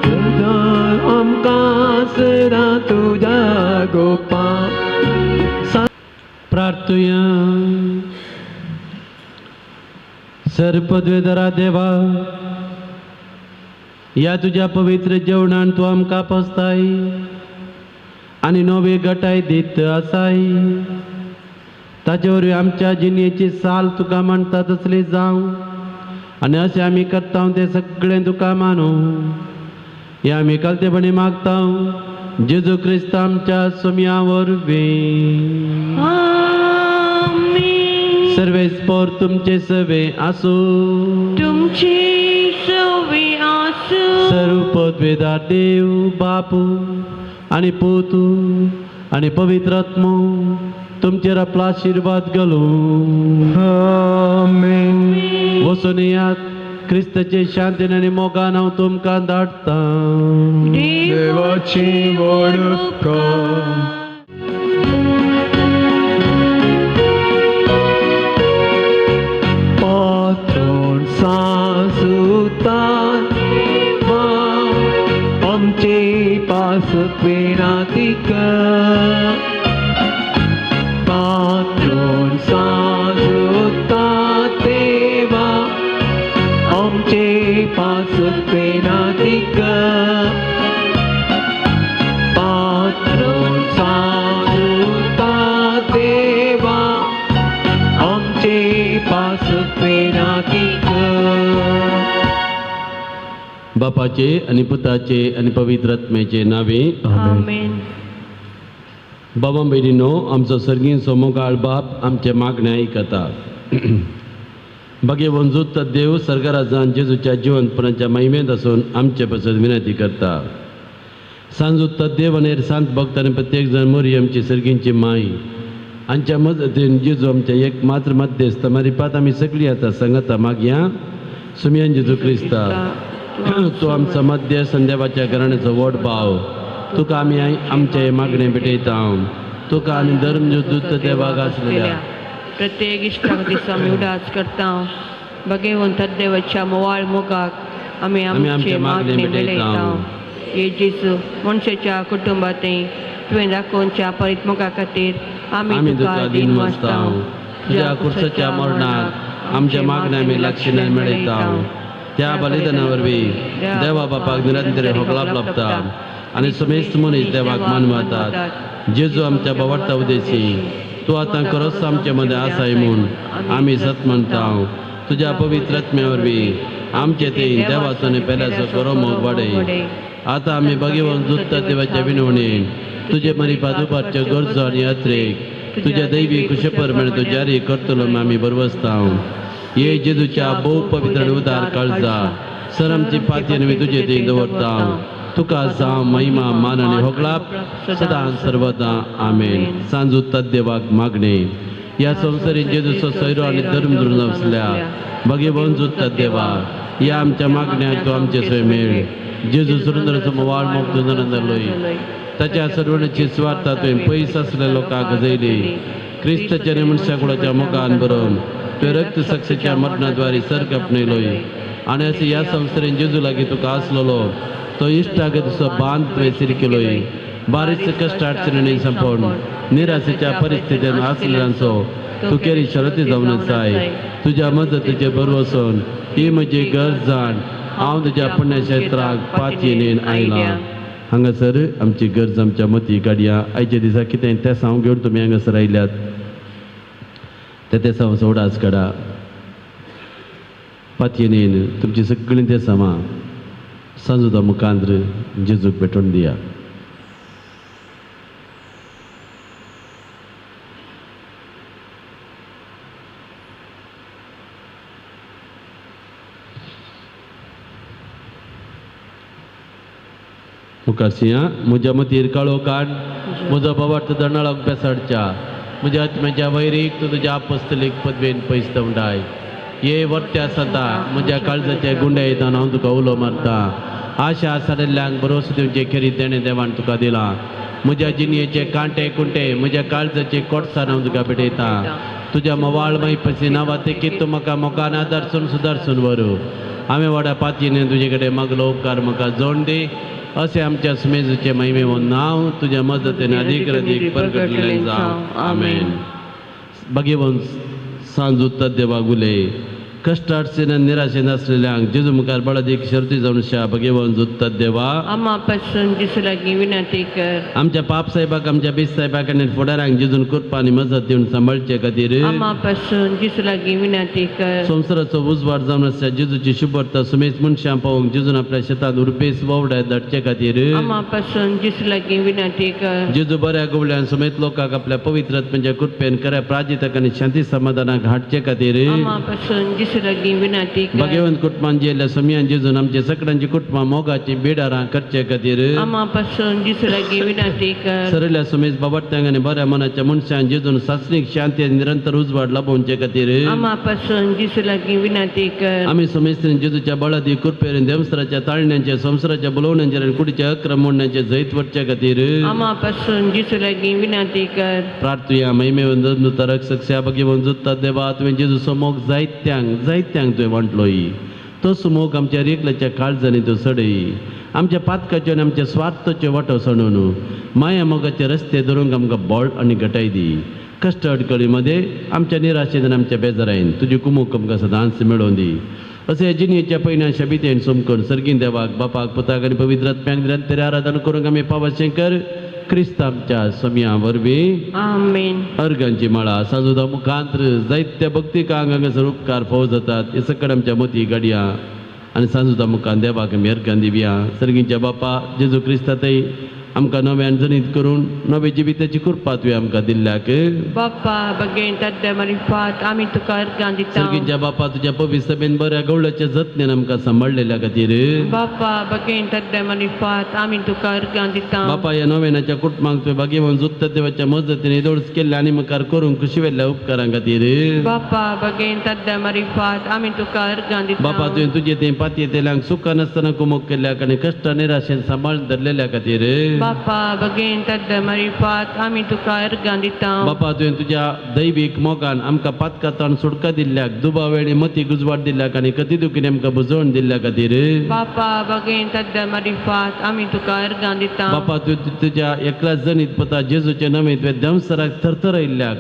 सदां आमकां सदां तुज्या गोपा. प्रार्थुया. सर्पद्वेदरा देवा, ह्या तुज्या पवित्र जेवणान तूं आमकां पोसताय आनी नवी गटाय दीत आसाय. ताचे वरवीं आमच्या जिणेची साल तुका मानता तसली जावं आनी अशें आमी करता तें सगळें तुका मानू. हें आमी कालतेपणी मागता जेजू क्रिस्त आमच्या सोम्या वरवीं. आमेन. सर्वेस्पोर तुमचे सवे आसूं. तुमची सवे आसूं. सर्व पदवेदार देव बापू आनी पूत आनी पवित्र आत्मो तुमचेर आपलो आशिर्वाद घालूं. आमेन. वचून येयात, क्रिस्ताचे शांतीन आनी मोगान हांव तुमकां धाडटां. देवाची व्हड उपकार. पात्रोण सासुता आमचे पासत विनाती कर. पात्रोण सासुता देवा आमचे पासत विनाती कर. पात्रोण सासुता देवा आमचे पासत विनाती कर. बापाचे आनी पुताचे आनी पवित्र आत्म्याचे नावे. आमेन. बाबा भयणीनो, आमचो सर्गीन सोमोगाळ बाप आमचे मागणें आयकता. भाग्यवंत देव सर्गराजान जेजूच्या जिवंतपणाच्या महिमेंत आसून आमचे पासत विनंती करता. सांजूत देव आनी सांत भक्त आनी प्रत्येक जण मोरी आमची सर्गींची माय हांच्या मजतीन जेजू आमच्या एक मात्र मध्यस्थ मारिपात आमी सगळीं आतां सांगता मागया. सुमयान जेजू क्रिस्ता, तूं आमचो मध्यस्थ आनी देवाच्या घराण्याचो व्हड भाव, तुका आमी आमचे मागणें भेटयता. तुका आनी धर्म दूत देवाक आसलेल्या प्रत्येक इश्टाक दिसा आमी उडास करता. भगवंत देवाच्या मोवाळ मोगाक आमी आमचे मागणें मेळयता. हे जेजू, मनशाच्या कुटुंबांत तुवें दाखोवच्या परीत मोगा खातीर आमी तुका दीन वाचता. तुज्या कुर्साच्या मरणाक आमच्या मागण्या आमी लक्षणां मेळयता. त्या बलिदाना वरवीं देवा बापाक निरंतर होगलाप लाभता आनी समेस्त मनीस देवाक मानवतात. जेजू आमच्या बावडता उद्देशी तूं आतां खरोच आमचे मदें आसाय म्हूण आमी सत म्हणटा. तुज्या पवित्र आत्म्या वरवीं आमचे ते देवाचो आनी पेल्याचो खरो मोग वाडय. आतां आमी भगवंत जुत्ता देवाच्या विनवणेन तुजे मरिपात उबारच्यो गरजो आनी यात्रेक तुज्या दैवी कुशे प्रमाणे तूं जारी करतलो म्हूण आमी बरवसता. हे जेजूच्या भोव पवित्र आनी उदार काळजा सर आमची पाती आनी तुजे थंय दवरता. तुका जावं महिमा मान आनी होगलाप सदां सर्वदां. आमेन. सांजू देवाक मागणें. ह्या संवसारीत जेजूचो सोयरो आनी धर्म धरून आसल्या भगवंत जुत्ता देवा, ह्या आमच्या मागण्याक तूं आमचे सोय मेळ. जेजू सुरेंद्राचो मोवाळ मोग तुजो लोय ताच्या सर्वणाची स्वार्था तुवें पयस आसल्या लोकांक गजयली. क्रिस्ताच्या आनी मनशा कुळाच्या मुखान बरोवन तुवें रक्त साक्षीच्या मरणाद्वारे सर्ग आपणयलोय आनी अशें ह्या संवसारीन जेजू लागीं तुका आसलेलो तो इश्टागतीचो बांद तुवें सिरकिलोय. बारीक कश्ट अडचणींनी संपवन निराशेच्या परिस्थितीन आसलेल्यांचो तूं केरी शरती जावन आसाय. तुज्या मजतीचे भरवसून ही म्हजी गरज जाण हांव तुज्या पुण्यक्षेत्राक पातयेन आयलां. हांगासर आमची गरज आमच्या मती काडया. आयच्या दिसा कितें तेसांव घेवन तुमी हांगासर आयल्यात ते तेसांव उडास काडा. पातयेन तुमची सगळीं तेसांवां सांजुदा मुखांद्र जेजूक भेटोवन दिया. मुखारसिया म्हज्या मतीर काळो काड, म्हजो बाबार्थ दणाळाक बेसाडच्या म्हज्या आत्म्याच्या वैरीक तूं तुज्या आपस्तलीक पदवेन पयस दवंडाय. ये वर्त्या सदा म्हज्या काळजाच्या गुंड्या येताना हांव तुका उलो मारता. आशा साडिल्ल्यांक भरोसो दिवचे खेरीत देणें देवान तुका दिलां. म्हज्या जिणयेचे कांटे कुंटे म्हज्या काळजाचे कोटसाण हांव तुका भेटयता. तुज्या मवाळ मायपसी नांवा तेकीत तूं म्हाका मोगान आदारसून सुदारसून व्हरू. हांवें व्हडा पातयेन तुजे कडेन मागलो उपकार म्हाका जोड दी. अशें आमच्या सुमेजूचें महिमेवन नांव तुज्या मजतीन अदीक अदीक परगटलें जावं. आमेन. भगेवन सांजू देवा गुले कश्टार्सेन निराशेन आसलेल्यांक जेजू मुखार बळादीक शर्ती जावन शा भगेवन जुत्तात देवा. आमा पासून जेजू लागीं विनंती कर. आमच्या पाप साहेबाक आमच्या बीस साहेबाक आनी फुडारांक जेजून कृपा आनी मजत दिवन सांबाळचे खातीर आमा पासून जेजू लागीं विनंती कर. संवसाराचो उजवाड जावन आसल्या जेजूची शुभर्ता सुमेज मनशां पावोवंक जेजून आपल्या शेतांत उर्बेस ववड्यात धाडचे खातीर आमा पासून जेजू लागीं विनंती कर. जेजू बऱ्या गवळ्यान सुमेत लोकांक आपल्या पवित्र आत्म्याच्या कृपेन खऱ्या प्राजिताक आनी शांती समाधानाक हाडचे खातीर आमा पासून जेजू लागीं विनंती कर. भगवंत कुटुंबान जेल्ल्या सुमयान जेजून आमच्या सगळ्यांची कुटुंबां मोगाची बिडारां करचे खातीर आमा पासून जेजू लागीं विनंती कर. सरल्या सुमेज बाबडत्यांक आनी बऱ्या मनाच्या मनशान जेजून सासणीक शांती आनी निरंतर उजवाड लाभोवचे खातीर आमा पासून जेजू लागीं विनंती कर. आमी सुमेस्त्रीन जेजूच्या बळादी कृपेन देवसराच्या ताळण्याचे संवसाराच्या बोलोवण्याचेर आनी कुडीच्या अक्रम मोडण्याचे जैत वरचे खातीर आमा पासून जेजू लागीं विनंती कर. प्रार्थुया. महिमेवन रक्षक स्या भगवंत जुत्ता देवा तुवें जेजूचो मोग जायत्यांक जायत्यांक तुवें वांटलोय. तो सुमोग आमच्या रेकल्याच्या काळजांनी तो सडय. आमच्या पातकाच्यो आनी आमच्या स्वार्थाच्यो वाटो सणून माया मोगाचे रस्ते धरूंक आमकां बळ आनी घटाय दी. कश्ट अडकळी मध्ये आमच्या निराशेन आनी आमच्या बेजारायन तुजी कुमूक आमकां सदांच मेळोवन दी. अशें जिणेच्या पयल्या शबितेन सोमकून सर्गीन देवाक बापाक पुताक आनी पवित्र आत्म्याक निरंतर आराधन करूंक आमी पावशें कर. क्रिस्त आमच्या सोमया वरवीं. आमेन. अर्गांची माळा साजुदा मुखांत्र जायत्या भक्तिकांक हांगासर उपकार फोव जातात. हे सकड आमच्या मोती गाडया आनी सांजुदा मुखान देवाक आमी अर्गां दिवया. सर्गींच्या बापा जेजू क्रिस्तातय आमकां नव्यान जनीत करून नवे जिविताची कृपा तुवें आमकां दिल्ल्याक. बापा बगेन तद्द मरिफात आमी तुका अर्गां दिता. सर्गींच्या बापा तुज्या पवित्र सभेन बऱ्या गवळ्याच्या जतनेन आमकां सांबाळलेल्या खातीर. बापा बगेन तद्द मरिफात आमी तुका अर्गां दिता. बापा ह्या नव्यानाच्या कुटुंबांक तुवें भाग्यवान जुत्त देवाच्या मजतीन येदोळच केल्ल्या आनी मुखार करूंक कुशिवेल्ल्या उपकारां खातीर. बापा बगेन तद्द मरिफात आमी तुका अर्गां दिता. बापा तुवें तुजे तें पातयेतल्यांक सुखान आसतना कुमोक केल्ल्याक आनी कश्ट निराशेन सांबाळून धरलेल्या खातीर. बापा बगेन तद्द मरिफात आमी तुका अर्गां दिता. बापा तुवें तुज्या दैवीक मोगान आमकां पातकातान सुटका दिल्ल्याक, दुबावेळी मती गुजवाट दिल्ल्याक आनी कती दुखीन आमकां बुजवण दिल्ल्या खातीर. बापा बगेन तद्द मरिफात आमी तुका अर्गां दिता. बापा तुवें तुज्या एकला जनीत पुता जेजूचे नवे तुवें देंवसराक थरथरयल्ल्याक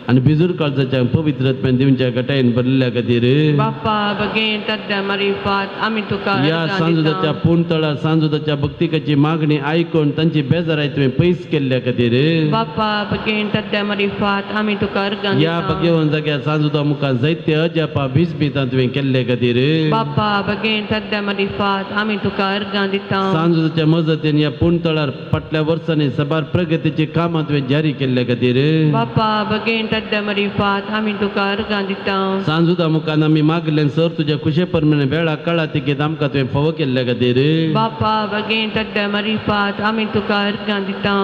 आनी बिजूर काळजाच्या पवित्र आत्म्यान दिवच्या गटायेन भरलेल्या खातीर. बापा बगेन तद्द मरिफात आमी तुका ह्या अर्गां सांजुदाच्या दिता. पूर्णतळा सांजुदाच्या भक्तिकाची मागणी आयकून तांची बेजाराय तुवें पयस केल्ल्या खातीर. बापा बगेन तद्द मरिफात आमी तुका अर्गां ह्या दिता. भगवान जाग्यार सांजुदा मुखार जायते अजापा भिजबितां तुवें केल्ले खातीर. बापा बगेन तद्द मरिफात आमी तुका अर्गां दिता. सांजुदाच्या मजतीन ह्या पूर्णतळार फाटल्या वर्सांनी सबार प्रगतीची कामां तुवें जारी केल्ले खातीर. बापा बगेन तद्द मरिफात आमी तुका अर्गां दिता. सांजुदा मुखार आमी मागलें सर तुज्या खुशे प्रमाणे वेळा काळा तिकेत आमकां तुवें फोव केल्ले खातीर. बापा बगेन तद्द मरिफात आमी तुका अर्गां दिता.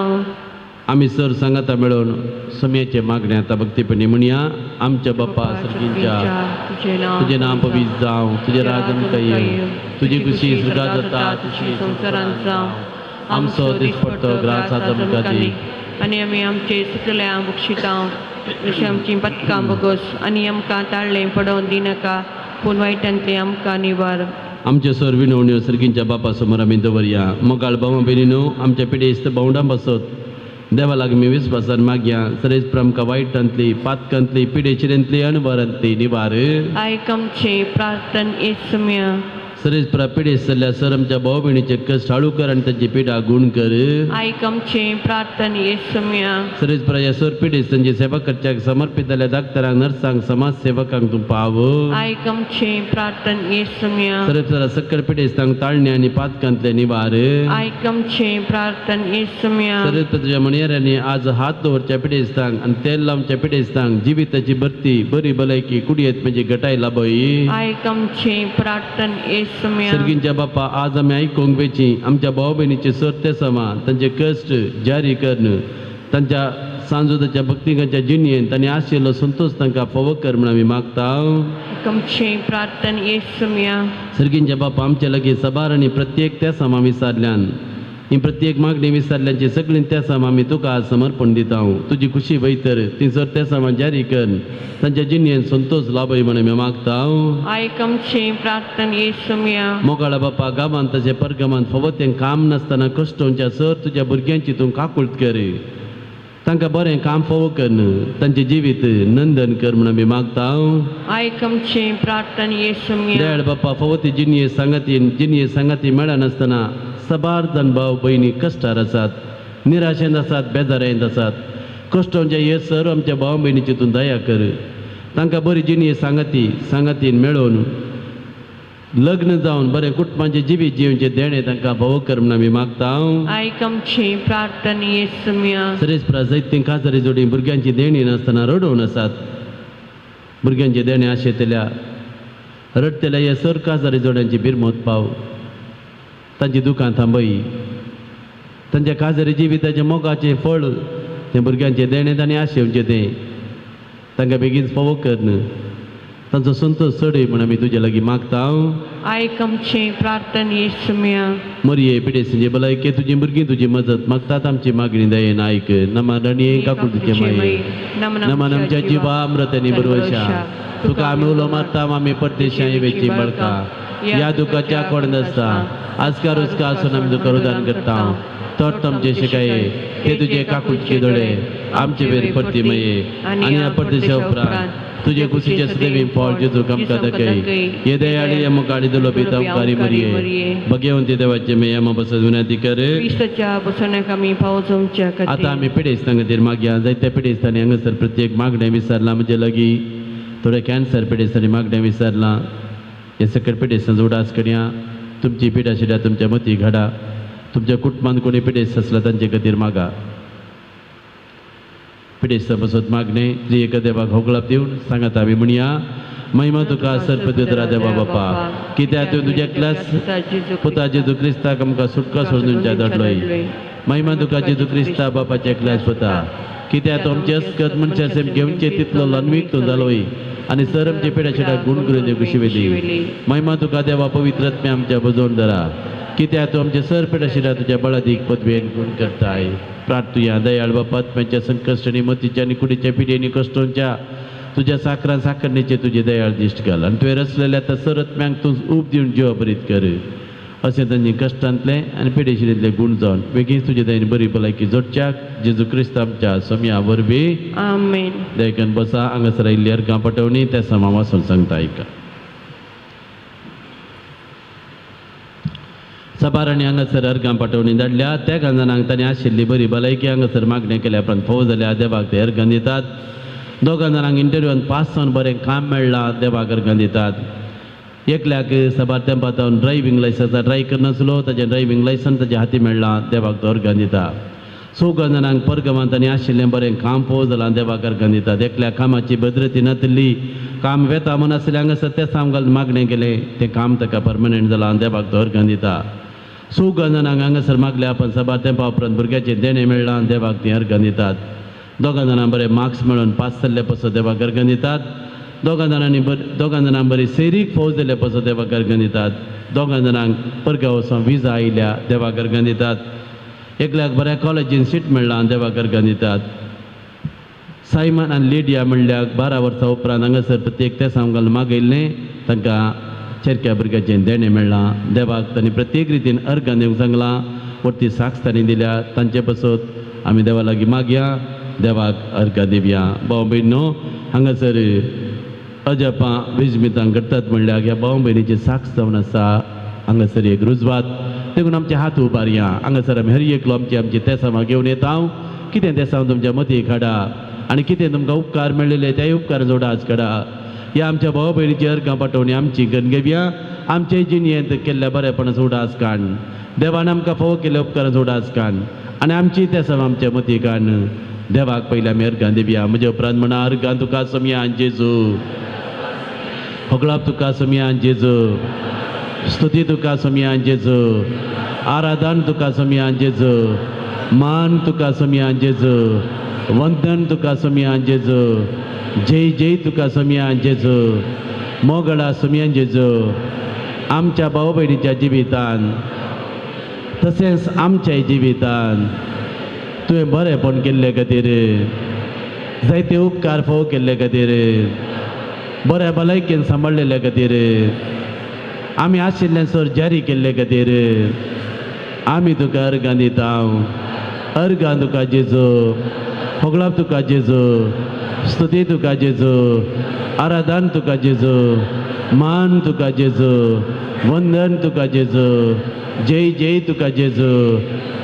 आमी सर सांगाता मेळोवन सम्याचे मागणे आतां भक्तीपणी म्हणया. आमच्या बापा सर्गींच्या तुजें नांव पवित्र जावं, तुजें राज आमकां येवं, तुजी खुशी स्वर्गात जाता तशी संवसारांत जावं. आमचो दिसपट्टो ग्रास आज आमकां दी. आनी आमी आमचे सुटल्या बक्षिता जशें आमचीं पथकां बगोस आनी आमकां ताळ्ळें पडोवन दिनाका पूण वायटांतलें आमकां निवार. आमचे सर विनवण्यो सर्गींच्या बापा समोर आमी दवरया. मोगाळ भावा भयणीनो आमच्या पिडेस्त भावंडां पासत देवा लागीं आमी विस्वासान मागया. सरेज आमकां वायटांतली पातकांतली पिडेचिरेंतली अणभरांतली निवार. आयक आमचें प्रार्थन येसम्या. सरेज प्रा पिडेस्त जाल्ल्या सर आमच्या भाव भयणीचे कश्ट हाळू कर आनी तांची पिडा गुण कर. आयक आमचें प्रार्थन येसम्या. सरेज प्रा ह्या सर पिडेस्तांची सेवा करच्याक समर्पीत जाल्ल्या डाक्टरांक नर्सांक समाज सेवकांक तूं पाव. आयक आमचें प्रार्थन येसम्या. सरेज प्रा सक्कर पिडेस्तांक ताळणे आनी पातकांतले निवार. आयक आमचें प्रार्थन येसम्या. सरेज प्रा तुज्या म्हणयाऱ्यांनी आज हात दवरच्या पिडेस्तांक आनी तेल लावच्या पिडेस्तांक जिविताची भरती बरी भलायकी कुडयेत म्हणजे घटाय लाभय. आयक आमचें प्रार्थन येसम्या. सर्गींच्या बापा आज आमी आयकूंक वेची आमच्या भाव भयणीचे सर ते समा तांचे कश्ट जारी करून तांच्या सांजुदाच्या भक्तिकांच्या जिणयेन तांणी आशिल्लो संतोश तांकां फावो कर म्हूण आमी मागता. आयक आमचें प्रार्थन येसम्या. सर्गींच्या बापा आमच्या लागीं सबार आनी प्रत्येक त्या समा विसारल्यान ही प्रत्येक मागणी विसरल्यांची सगळीं तेसां आमी तुका समर्पण दिता. तुजी खुशी वयतर ती सर तेसां जारी कर तांच्या जिणेन संतोष लाभय म्हण आमी मागता. आयक आमची प्रार्थना येसुम्या. मोगाळा बापा गांवांत तशें परगामांत फावो तें काम नासतना कश्टोंच्या सर तुज्या भुरग्यांची तूं काकूळट कर. तांकां बरें काम फावो कर तांचें जिवीत नंदन कर म्हण आमी मागता. आयक आमची प्रार्थना येसुम्या. दयाळ बापा फावो ती जिणये सांगाती जिणये सांगाती मेळनासतना सबार जाण भाव भयणी कश्टार आसात, निराशेंत आसात, बेजारायेंत आसात. कश्टोंच्या हे सर आमच्या भाव भयणीची तूं दया कर. तांकां बरी जिणये सांगाती सांगातीन मेळोवन लग्न जावन बरें कुटुंबाचें जिवीत जिवचें देणें तांकां भाव कर म्हण आमी मागता. आयक आमची प्रार्थना येसुम्या. सरेस प्राजयत काजारी जोडी भुरग्यांची देणी नासतना रडोवन आसात. भुरग्यांचें देणें आशेतल्या रडटल्या ह्या सर काजारी जोड्यांची बिरमत पाव. तांची दुकां थांबय. तांच्या काजारी जिविताचें मोगाचें फळ तें भुरग्यांचें देणें तांणी आशेवचें तें तांकां बेगीन फावो कर तांचो संतोष चडय म्हण आमी तुजे लागीं मागता. आयक आमची प्रार्थना येसुम्या. मरये पिडेस्तांचे भलायके तुजी भुरगीं तुजी मजत मागतात. आमची मागणी दयेन आयक. नमन काकुळतीचे माये नमन आमच्या जिवा अमृतांनी बरवशा. तुका आमी उलो मारता आमी परदेशां वेची बळका ह्या दुखाच्या कोण नासता आजकार उस्का आसून आमी तुका रुदान करता. तोट आमचे शिकाये ते तुजे काकुळचे दोळे आमचे वेर परती मये आनी ह्या परदेशा उपरांत तुजे कुशीचे सदैवी फळ जेजू आमकां दाखय. हे दयाळी मुखाडी दिलो बी तमकारी मरये भगेवंती देवाचे मे ह्या बसत विनंती कर. आतां आमी पिडेस्तां खातीर मागया. जायत्या पिडेस्तांनी हांगासर प्रत्येक मागणें विसरलां. म्हजे लागीं थोडे कॅन्सर पिडेस्तांनी मागणें विसरलां. हे सकयल पिडेस्तांचो उडास करया. तुमची पिड आशिल्ल्या तुमच्या मती घडा. तुमच्या कुटुंबांत कोणी पिडेस्त आसला तांचे खातीर मागा. पिडेस्तां बसत मागणें त्रिएक देवाक होगळाप दिवन सांगात आमी म्हणया. महिमा तुका सर्पदेवरा देवा बापा कित्याक तूं तुज्या क्लास पुता जेजू क्रिस्ताक आमकां सुटका सोडून धाडलोय. महिमा तुका जेजू क्रिस्ता बापाच्या क्लास पुता कित्याक तूं आमचे अस्कत मनशा सेम घेवचे तितलो लनवीक तूं जालोय आनी सर आमचे पिड्या गुण करून देव कुशिवेली. महिमा तुका देवा पवित्र आत्म्या आमच्या बजोवन धरा कित्याक तूं आमचे सर पिड्या तुज्या बळादीक पदवेन गुण करताय. प्रार्थुया. दयाळ बापा आत्म्याच्या संकश्ट आनी मतीच्या आनी कुडीच्या पिढी कश्टोंच्या तुज्या साकरान साकरणेचे तुजे दयाळ दिश्ट घाल आनी तुवें रचलेल्या त्या सर आत्म्यांक तूं ऊब दिवन जिवाभरीत कर. अशें तांचे कश्टांतले आनी पिडेशिरेंतले गुण जावन बेगीन तुजे दयेन बरी भलायकी जोडच्याक जेजू क्रिस्त आमच्या सोम्या वरवीं आमेन. देखून बसा. हांगासर आयिल्ली अर्गां पटवणी त्या समा वाचून सांगता आयका. सबारांनी हांगासर अर्गां पाठोवणी धाडल्या. त्या जाणांक तांणी आशिल्ली बरी भलायकी हांगासर मागणें केल्या उपरांत फोव जाल्या देवाक ते अर्गां दितात. दोगां जाणांक इंटरव्यून पास जावन बरें काम मेळ्ळां देवाक अर्गां दितात. एकल्याक सबार तेंपा जावन ड्रायव्हींग लायसन्स ट्राय करनासलो ताजें ड्रायव्हींग लायसन्स ताज्या हाती मेळ्ळां देवाक तो अर्गां दिता. चौगां जाणांक परगमांत तांणी आशिल्लें बरें काम फोव जालां देवाक अर्गां दितात. एकल्या कामाची भद्रती नातिल्ली काम वेता म्हूण आसलें हांगासर तें साम घालून मागणें केलें तें काम ताका परमनंट जालां देवाक तो अर्गां दिता. चौगां जाणांक हांगासर मागल्या आपण सबार तेंपा उपरांत भुरग्याचें देणें मेळ्ळां देवाक तीं अर्गां दितात. दोगां जाणां बरें मार्क्स मेळोवन पास जाल्ले पासत देवाक अर्गां दितात. दोगां जाणांनी दोगां जाणांक बरी सैरीक फौज जाल्ले पासत देवाक अर्गां दितात. दोगां जाणांक परगा वचोन विजा आयल्या देवाक अर्गां दितात. एकल्याक बऱ्या कॉलेजीन सीट मेळ्ळां देवाक अर्गां दितात. सायमन आनी लिडिया म्हणल्यार 12 वर्सां उपरांत हांगासर प्रत्येक तेसांव घालून मागयल्लें तांकां चेरक्या भुरग्याचें देणें मेळ्ळां देवाक तांणी प्रत्येक रितीन अर्गां दिवंक सांगलां. वरती साक्ष तांणी दिल्या. तांचे पासत आमी देवा लागीं मागया देवाक अर्गां दिवया. भाव भयणो हांगासर अजापां विजमितां घडटात म्हणल्यार ह्या भाव भयणीची साक्ष जावन आसा. हांगासर एक रुजवात देखून आमचे हात उबारया. हांगासर आमी हर एकलो आमची आमची तेसांव घेवन येता. कितें तेसांव तुमच्या मतीक हाडा आनी कितें तुमकां उपकार मेळ्ळेले त्याय उपकार जोडाच काडा. ह्या आमच्या भाव भयणीची अर्गां पाठोवणी आमची गण घेवया. आमचे जिणेंत केल्ल्या बरेपणाचो उडास काड. देवान आमकां फावो केल्ल्या उपकाराचो उडास काड आनी आमची तेसांव आमच्या मती काड. देवाक पयलीं आमी अर्गां दिवया. म्हज्या उपरांत म्हणा अर्गां तुका सोमया जेजू होगळाप तुका सोमया जेजू स्तुती तुका सोमया जेजू आराधन तुका सोमया जेजू मान तुका सोमया जेजू वंदन तुका सोमया जेजू जय जय तुका सोमया जेजू मोगळा सोमया जेजू. आमच्या भाव भयणीच्या जिवितान तशेंच आमच्या जिवितान तुवें बरेंपण केल्ले खातीर, जायते उपकार फोव केल्ले खातीर, बऱ्या भलायकेन सांबाळिल्ले खातीर, आमी आशिल्लें सर जारी केल्ले खातीर आमी तुका अर्गां दिता. अर्गां तुका जेजू, होगळाप तुका जेजू, स्तुती तुका जेजू, आराधन तुका जेजू, मान तुका जेजू, वंदन तुका जेजू, जय जय तुका जेजू.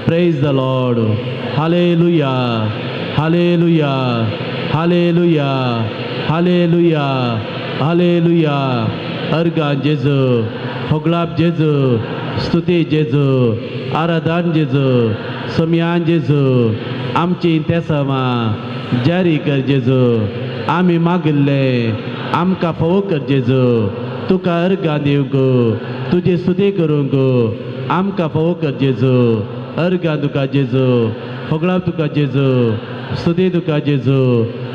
Praise the Lord. Hallelujah, hallelujah, hallelujah, hallelujah, hallelujah. अर्गां जेजू, होगळाप जेजू, स्तुती जेजू, आराधन जेजू, सोमयान जेजू, आमची तेसावां जारी कर जेजू. आमी मागिल्ले आमकां फावो कर जेजू. तुका अर्गां दिवंक, तुजी स्तुती करूंक आमकां फावो कर जेजू. अर्गां तुका जेजू, होगळाप तुका जेजू, स्तुती तुका जेजू,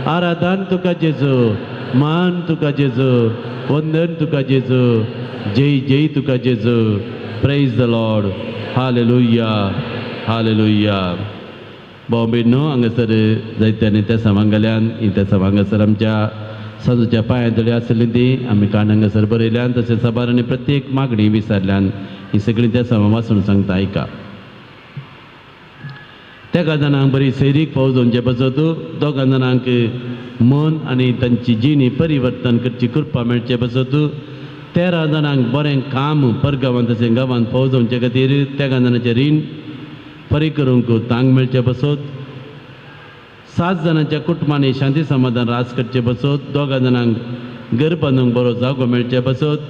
आराधन तुका जेजू, मान तुका जेजू, वंदन तुका जेजू, जय जय तुका जेजू. Praise the Lord. Hallelujah, hallelujah. भाव भयणो, हांगासर जायत्यांनी त्या सभांगल्यान ही त्या सभांगासर आमच्या साजूच्या पांया तळी आसली ती आमी काण हांगासर बरयल्यान, तशें सभार आनी प्रत्येक मागणी विचारल्यान ही सगळीं त्या सभा वाचून सांगता आयका. तेगा जाणांक बरी सैरीक फाव जावचे पासत, दोगां जाणांक मन आनी तांची जिणी परिवर्तन करची कृपा मेळचे पासत, 13 जाणांक बरें काम परगांवांत तशें गांवांत फाव जावचे खातीर तेगा जाणांचें रीण फारीक करूंक तांक मेळचे पासत, 7 जाणांच्या कुटुंबांनी शांती समाधान रास करचे पासत, 2 जाणांक घर बांदूंक बरो जागो मेळचे पासत,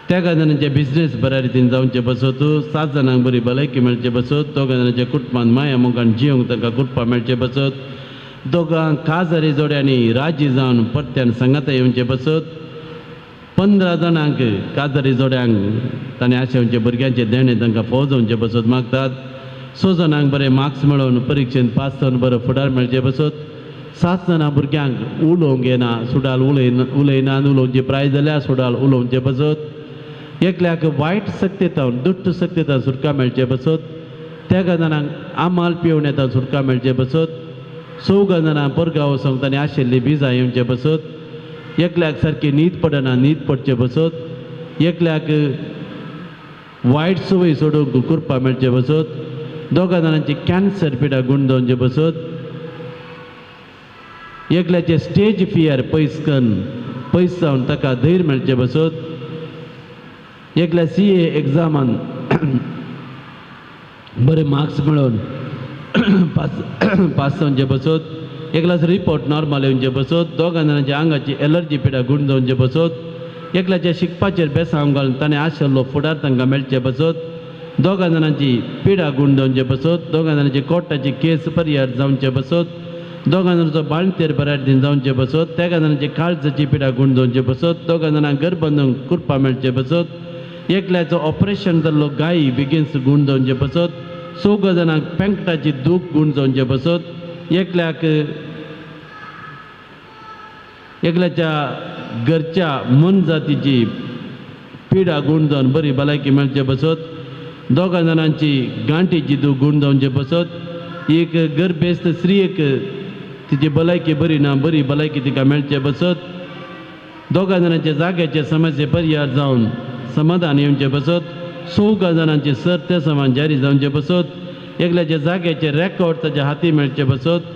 13 जाणांचे बिजनेस बऱ्या रितीन जावचे पासत, 7 जाणांक बरी भलायकी मेळचे पासत, 2 जाणांच्या कुटुंबान माया मोगान जिवंक तांकां कृपा मेळचे पासत, 2 काजारी जोड्यांनी राजी जावन परत्यान सांगाता येवचे पासत, 15 जाणांक काजारी जोड्यांक ताणें आशेवचे भुरग्यांचे देणें तांकां फोव जावचे पासत मागतात, 6 जाणांक बरे मार्क्स मेळोवन परिक्षेंत पास जावन बरो फुडार मेळचे पासत, 7 जाणां भुरग्यांक उलोवंक येना सुडाल उलयना उलोवची प्राय जाल्यार सुडाल उलोवचे पासत, एकल्याक वायट शक्तेतावन दुश्ट शक्तेतावन सुटका मेळचे पासत, 13 जाणांक आमाल पिवन येता सुटका मेळचे पासत, 4 जाणां परगांव वचोंक तांणी आशिल्ली बिजां येवचे पासत, एकल्याक सारकी न्हीद पडना न्हीद पडचे पासत, एकल्याक वायट संवय सोडूंक कृपा मेळचे पासत, 2 जाणांची कॅन्सर पिडा गूण जावचे पासत, एकल्याचे स्टेज फियर पयस कन्न पयस जावन ताका धैर्य मेळचे पासत, एकल्या CA एग्जामान बरे मार्क्स मेळोवन पास जावचे पासत, एकल्याचो रिपोर्ट नॉर्मल येवचे पासत, 2 जाणांच्या आंगाची एलर्जी पिडा गूण जावचे पासत, एकल्याच्या शिकपाचेर बेसांव घालून ताणें आशिल्लो फुडार तांकां मेळचे पासत, 2 जाणांची पिडा गूण जावचे पासत, 2 जाणांची कोर्टाची केस परिहार जावचे पासत, 2 जाणांचो बाळंतेर बऱ्या रितीन जावचे पासत, 13 जाणांची काळजाची पिडा गूण जावचे पासत, 2 जाणांक घर बांदूंक कृपा मेळचे पासत, एकल्याचो ऑपरेशन जाल्लो गायी बेगीन गूण जावचे पासत, 4 जाणांक पेंकटाची दूख गूण जावचे पासत, एकल्याक एकल्याच्या घरच्या मनजातीची पिडा गूण जावन बरी भलायकी मेळचे पासत, 2 जाणांची गांठीची दूख गूण जावचे पासत, एक गर्भेस्त स्त्रीयेक तिची भलायकी बरी ना बरी भलायकी तिका मेळचे पासत, 2 जाणांच्या जाग्याचे समस्ये परिहार जावन समाधान येवचे पासत, 4 जाणांची सर ते समान जारी जावचे पासत, एकल्याच्या जाग्याचे रेकॉर्ड ताच्या हाती मेळचे पासत,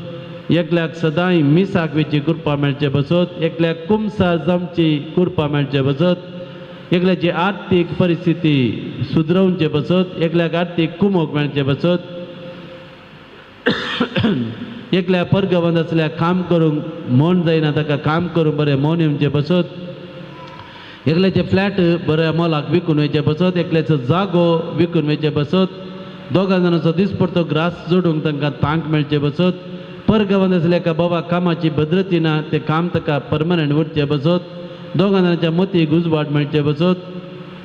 एकल्याक सदांय मिसाक वेची कृपा मेळचे पासत, एकल्याक कुमसार जावची कृपा मेळचे पासत, एकल्याची आर्थीक परिस्थिती सुदरोवचे पासत, एकल्याक आर्थीक कुमोक मेळचे पासत, एकल्या परगांवांत आसल्यार काम करूंक मन जायना ताका काम करूंक बरें मन येवचें पासत, एकल्याचें फ्लॅट बऱ्या मोलाक विकून वयचें पासत, एकल्याचो जागो विकून वयचें पासत, 2 जाणांचो दिसपडतो ग्रास जोडूंक तांकां तांक मेळचें पासत, परगांवांत आसल्या एका बाबा कामाची भद्रती ना तें काम ताका परमनंट उरचें पासत, 2 जाणांच्या मतीक उजवाड मेळचें पासत,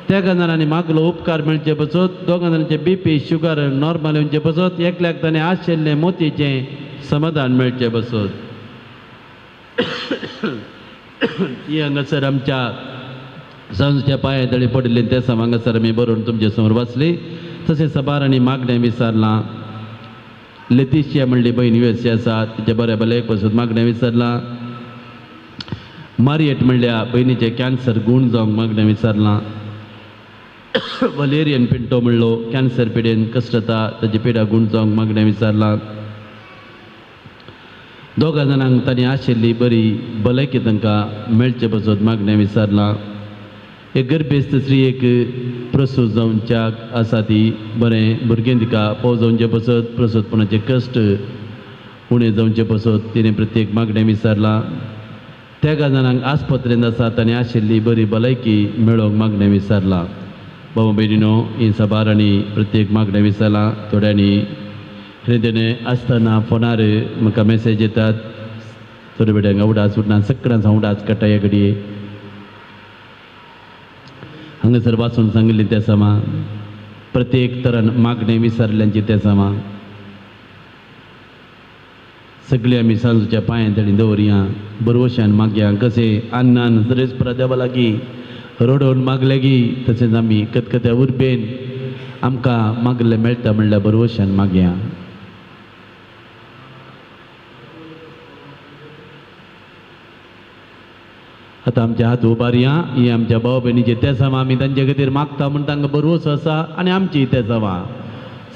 13 जाणांनी मागलो उपकार मेळचे पासत, 2 जाणांचे BP sugar normal येवचे पासत, एकल्याक ताणें आशिल्लें मोतीचें समाधान मेळचें पासत. ही हांगासर आमच्या सांजच्या पांया तळी पडिल्ली ते हांगासर आमी बरोवन तुमचे समोर वाचली. तशें सबार आनी मागणें विचारलां. लेतिशिया म्हणली भयण युएसए आसा तिच्या बऱ्या भल्याक पसून मागणें विचारलां. मारियट म्हणल्या भयणीचें कॅन्सर गूण जावंक मागणें विचारलां. वलेरियन पिंटो म्हणलो कॅन्सर पिडेन कश्टता ताची पिडा गूण जावंक मागणें विचारलां. दोगां जाणांक तांणी आशिल्ली बरी भलायकी तांकां मेळचे पसून मागणें विचारलां. एक गर्भेस्त स्त्री एक प्रसूत जावच्याक आसा ती बरें भुरगें तिका पोव जावचे पसत प्रसूतपणाचे कश्ट उणें जावचे पसत तिणें प्रत्येक मागणें विचारलां. तेगा जाणांक आस्पत्रेंत आसा तांणी आशिल्ली बरी भलायकी मेळोवंक मागणें विचारलां. बाबा भयणीनो ही साबार आनी प्रत्येक मागणें विचारलां. थोड्यांनी कितें आसतना फोनार म्हाका मॅसेज येतात थोडे बेड्यांक उडास उठना सगळ्यांक हांव उडास काडटा ह्या घडये हांगासर वाचून सांगिल्ली त्या समा प्रत्येक तरान मागणें विसरल्यांची त्या समा सगळीं आमी सांजूच्या पांयां ताणी दवरया बरवशान मागया कशें अन्नान सरेच देवा लागीं रडोवन मागलें की तशेंच आमी कतकत्या उर्बेन आमकां मागलें मेळटा म्हणल्यार बरवशान मागया. आतां आमच्या हात उबारया ही आमच्या भाव भयणीचे तेसांव आमी तांचे खातीर मागता म्हूण तांकां बरवस आसा आनी आमची तेसांवां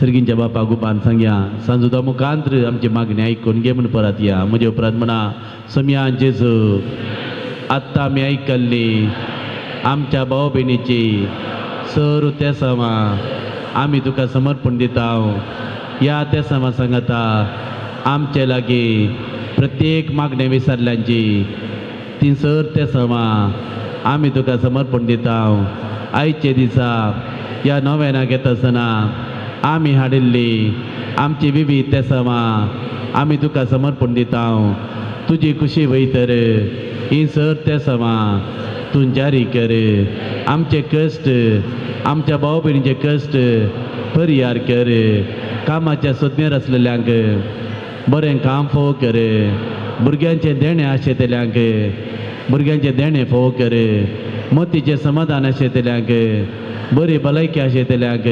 सर्गींच्या बापाक उबान सांगया सांजुदा मुखांत्र आमची मागणी आयकून घे म्हूण परत या. म्हजे उपरांत म्हणा सोमया जेजू आत्तां आमी आयकल्ली आमच्या भाव भयणीची सर तेसांवां आमी तुका समर्पण दिता. ह्या तेसांवां सांगता आमचे लागीं प्रत्येक मागणें विसरल्यांची ती सर तेसांवां आमी तुका समर्पण दिता. आयचे दिसा ह्या नव्यानाक येता आसतना आमी हाडिल्ली आमची विवीध तेसांवां आमी तुका समर्पण दिता. तुजी खुशी वयतर ही सर तेसांवां तूं जारी कर. आमचे कश्ट आमच्या भाव भयणीचे कश्ट परिहार कर. कामाच्या सोदनेर आसलेल्यांक बरें काम फोव कर. भुरग्यांचें देणें आशेतल्यांक भुरग्यांचें देणें फोव कर. मतीचें समाधान आशेतल्यांक बरी भलायकी आशेतल्यांक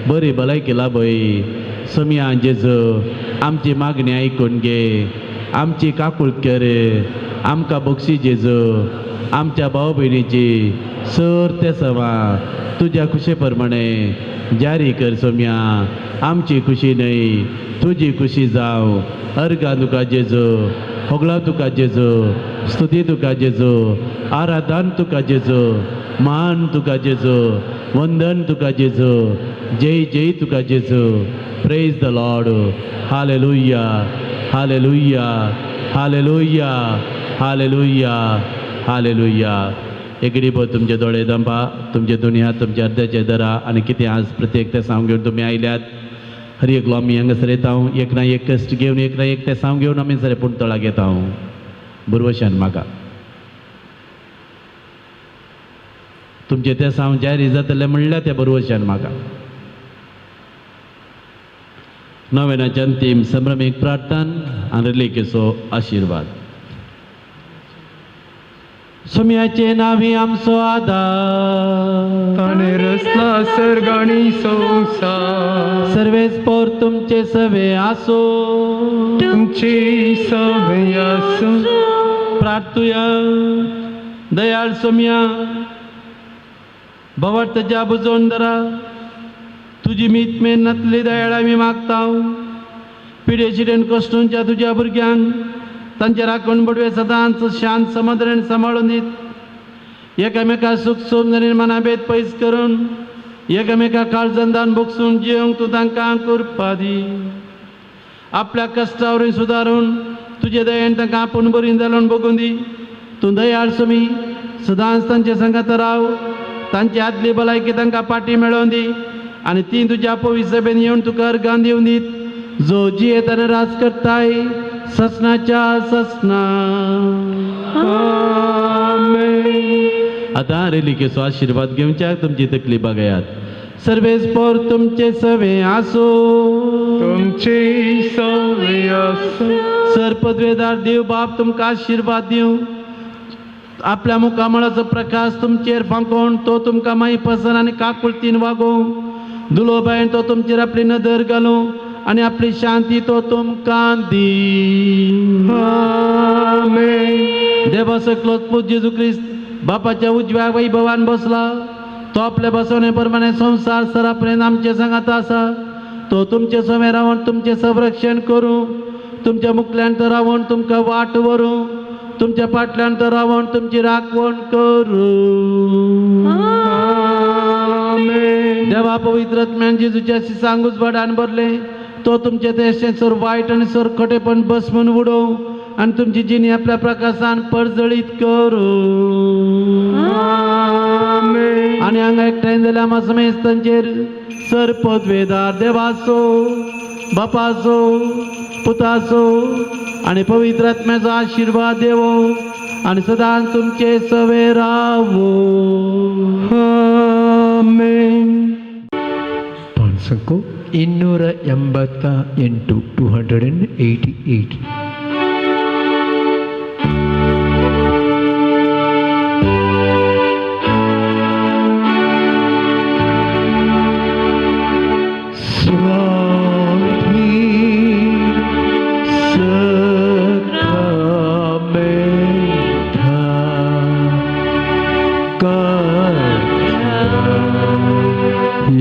बरी भलायकी लाभय. सोमया जेजू आमची मागणी आयकून घे आमची काकूळ कर आमकां बक्षी जेजू आमच्या भाव भयणीची सर तेसांवां तुज्या खुशे प्रमाणे जारी कर. सोमया आमची खुशी न्हय तुजी खुशी जावं. अर्गां तुका जेजू होगळा तुका जेजू स्तुती तुका जेजू आराधन तुका जेजू मान तुका जेजू वंदन तुका जेजू जय जय तुका जेजू. Praise the Lord. Hallelujah hallelujah hallelujah hallelujah hallelujah. एकडे पळय तुमचे दोळे दंपा तुमचे दोनी हात तुमच्या अर्द्याचे दरा आनी कितें आज प्रत्येक तेसांव घेवन तुमी आयल्यात. हर एकलो आमी हांगासर येता एक ना एक कश्ट घेवन एक ना एक तेसांव घेवन आमी सर पूण तळाक येता. बुरवशान म्हाका तुमचे तेसांव जारी जातले म्हणल्यार त्या बरवशान म्हाका. नव्यानाच्या अंतीम संभ्रमीक प्रार्थन आनी लेखेचो आशिर्वाद. सोम्याचे नावी आमचो आदार ताणे रचला सर्ग आनी संवसार. सर्वेस पोर तुमचे सवे आसो तुमचे सवे आसो. प्रार्थुया. दयाळ सोम्या भवार्थच्या बुजोवन दरा तुजी मीत मेन नातली दयाळ आमी मागता. पिडेशिडेन कश्टूंच्या तुज्या भुरग्यांक तांचे राखण बडवे सदांच शांत समाधान सांबाळून दीत एकामेका सूख सोमजरीन मनाभेद पयस करून एकामेका काळजंदान बोगसून जिवंक तूं तांकां कृपा दी. आपल्या कश्टावरी सुदारून तुजे दयेन तांकां आपूण बरी जालोवन बगून दी. तूं दयाळ सोमी सदांच तांचे सांगात राव. तांची आदली भलायकी तांकां पाटी मेळोवन दी आनी ती तुज्या पवित्र सभेन येवन तुका अर्गां दिवन दीत जो जियेत आनी राज करताय ससनाच्या ससना. आतां रेलिकेचो आशिर्वाद घेवच्याक तुमची तकली बागयात. सर्वेस पोर तुमचे सवे आसो तुमचे सवे आसो. सर पदवेदार देव बाप तुमकां आशिर्वाद दिवं. आपल्या मुखामळाचो प्रकाश तुमचेर फांकोवन तो तुमकां माई पसंत आनी काकुळतीन वागोवं. दुलोबायन तो तुमचेर आपली नदर घालूं आनी आपली शांती तो तुमकां दी. आमेन. देवा सकलोच पूत जेजू क्रिस्त बापाच्या उजव्या वैभवान बसला. तो आपल्या बसवणे प्रमाणे संवसार सरापर्यंत आमचे सांगात आसा. तो तुमचे समें रावन तुमचें संरक्षण करूं, तुमच्या मुखल्यान तो रावन तुमकां वाट व्हरूं, तुमच्या फाटल्यान तो रावन तुमची राखवण करूं. आमेन. देवा पवित्र आत्म्यान जेजूच्या सांगूच बडान भरलें. तो तुमचे तें सर वायट आनी सर खटेपण बस म्हूण उडोवं आनी तुमची जिणी आपल्या प्रकाशान परजळीत करूं. आमेन. आनी हांगा एकठांय जाल्यार आमा समेस्तांचेर सर पदवेदार देवाचो, बापाचो, पुताचो आनी पवित्र आत्म्याचो आशिर्वाद देवो आनी सदांच तुमचे सवे रावो. आमेन. ಪಾನ್ಸಂಕು 288, 288. स्वामी सक्रामेंता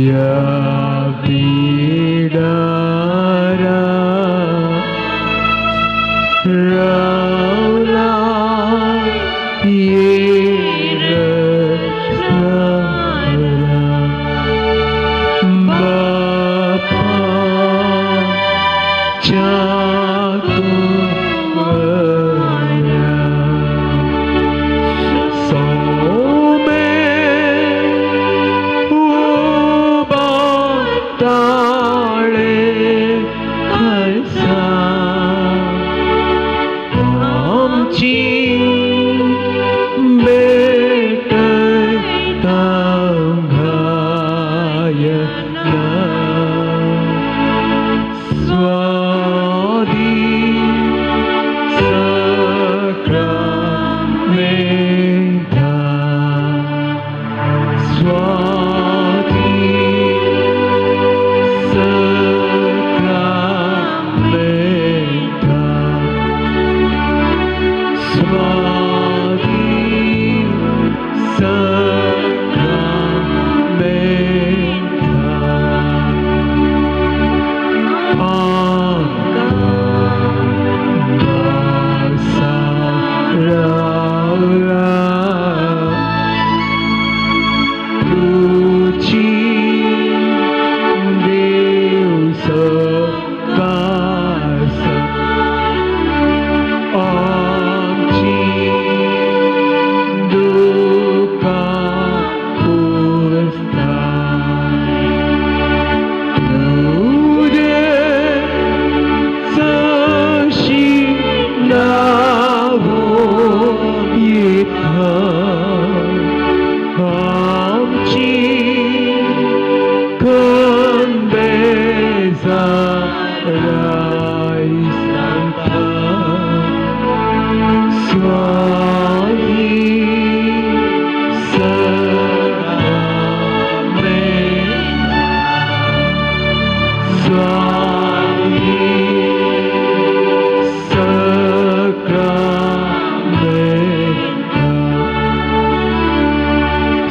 या बिडारा रावला येरस्नारा बापा चाकुवरा सौमे उबा ताळे खसा आमची भेटतांगायना स्वादी सक्रामेंता स्वादी सक्रामेंता स्वादी सक्रामेंता रावला तुची देव कास आमची दुःखां पुरस्ता तुझे सशी नावो येता आमची खंबेजा रायसांता स्वामी सक्रामेंता स्वामी सक्रामेंता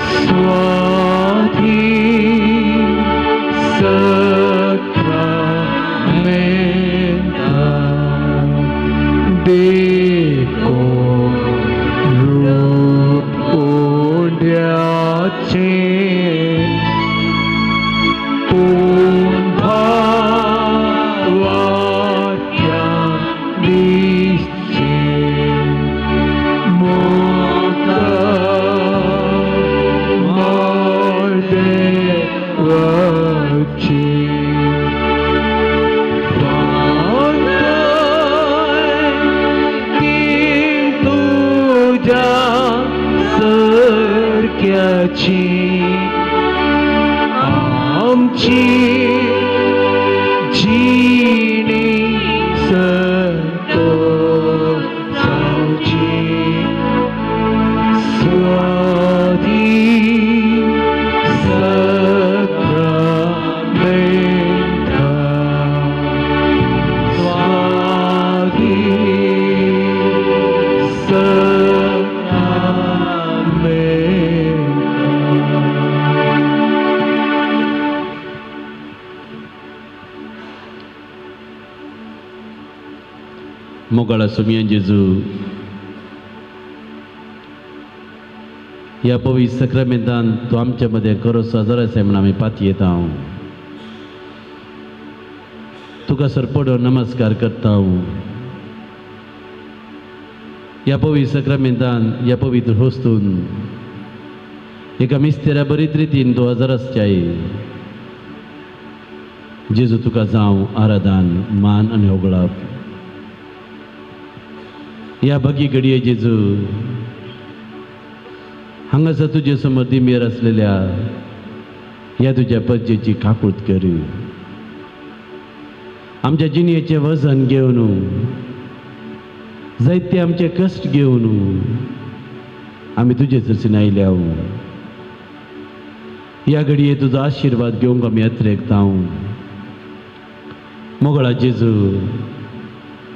स्वाती सक्रामेंता देखो रूप उड्याचे पुंभावात्या दिसचे मुक्त देवाची तुझ्या सारख्याची आमची जिणी संतोषाची स्वाधी सक्रामेंता. मोगाळा सोमयान जेजू, ह्या पवित्र सक्रामेंतान तूं आमच्या मदें खरो साजरो आसा म्हूण आमी पातयेता. तुका सरपडो नमस्कार करता. ह्या पवित्र सक्रामेंतान, ह्या पवित्र वस्तून एका मिस्तेरा बरीच रितीन तूं हजर आसच्याय. जेजू तुका जावं आराधन, मान आनी होगळप. ह्या बगी घडये जेजू हांगासर तुजे समोर दिमेर आसलेल्या ह्या तुज्या पज्जेची काकूत कर. आमच्या जिणेचें वजन घेवन, जायते आमचे कश्ट घेवन आमी तुजे सरसून आयल्या. ह्या घडये तुजो आशिर्वाद घेवंक आमी अत्रेकता. मोगळा जेजू,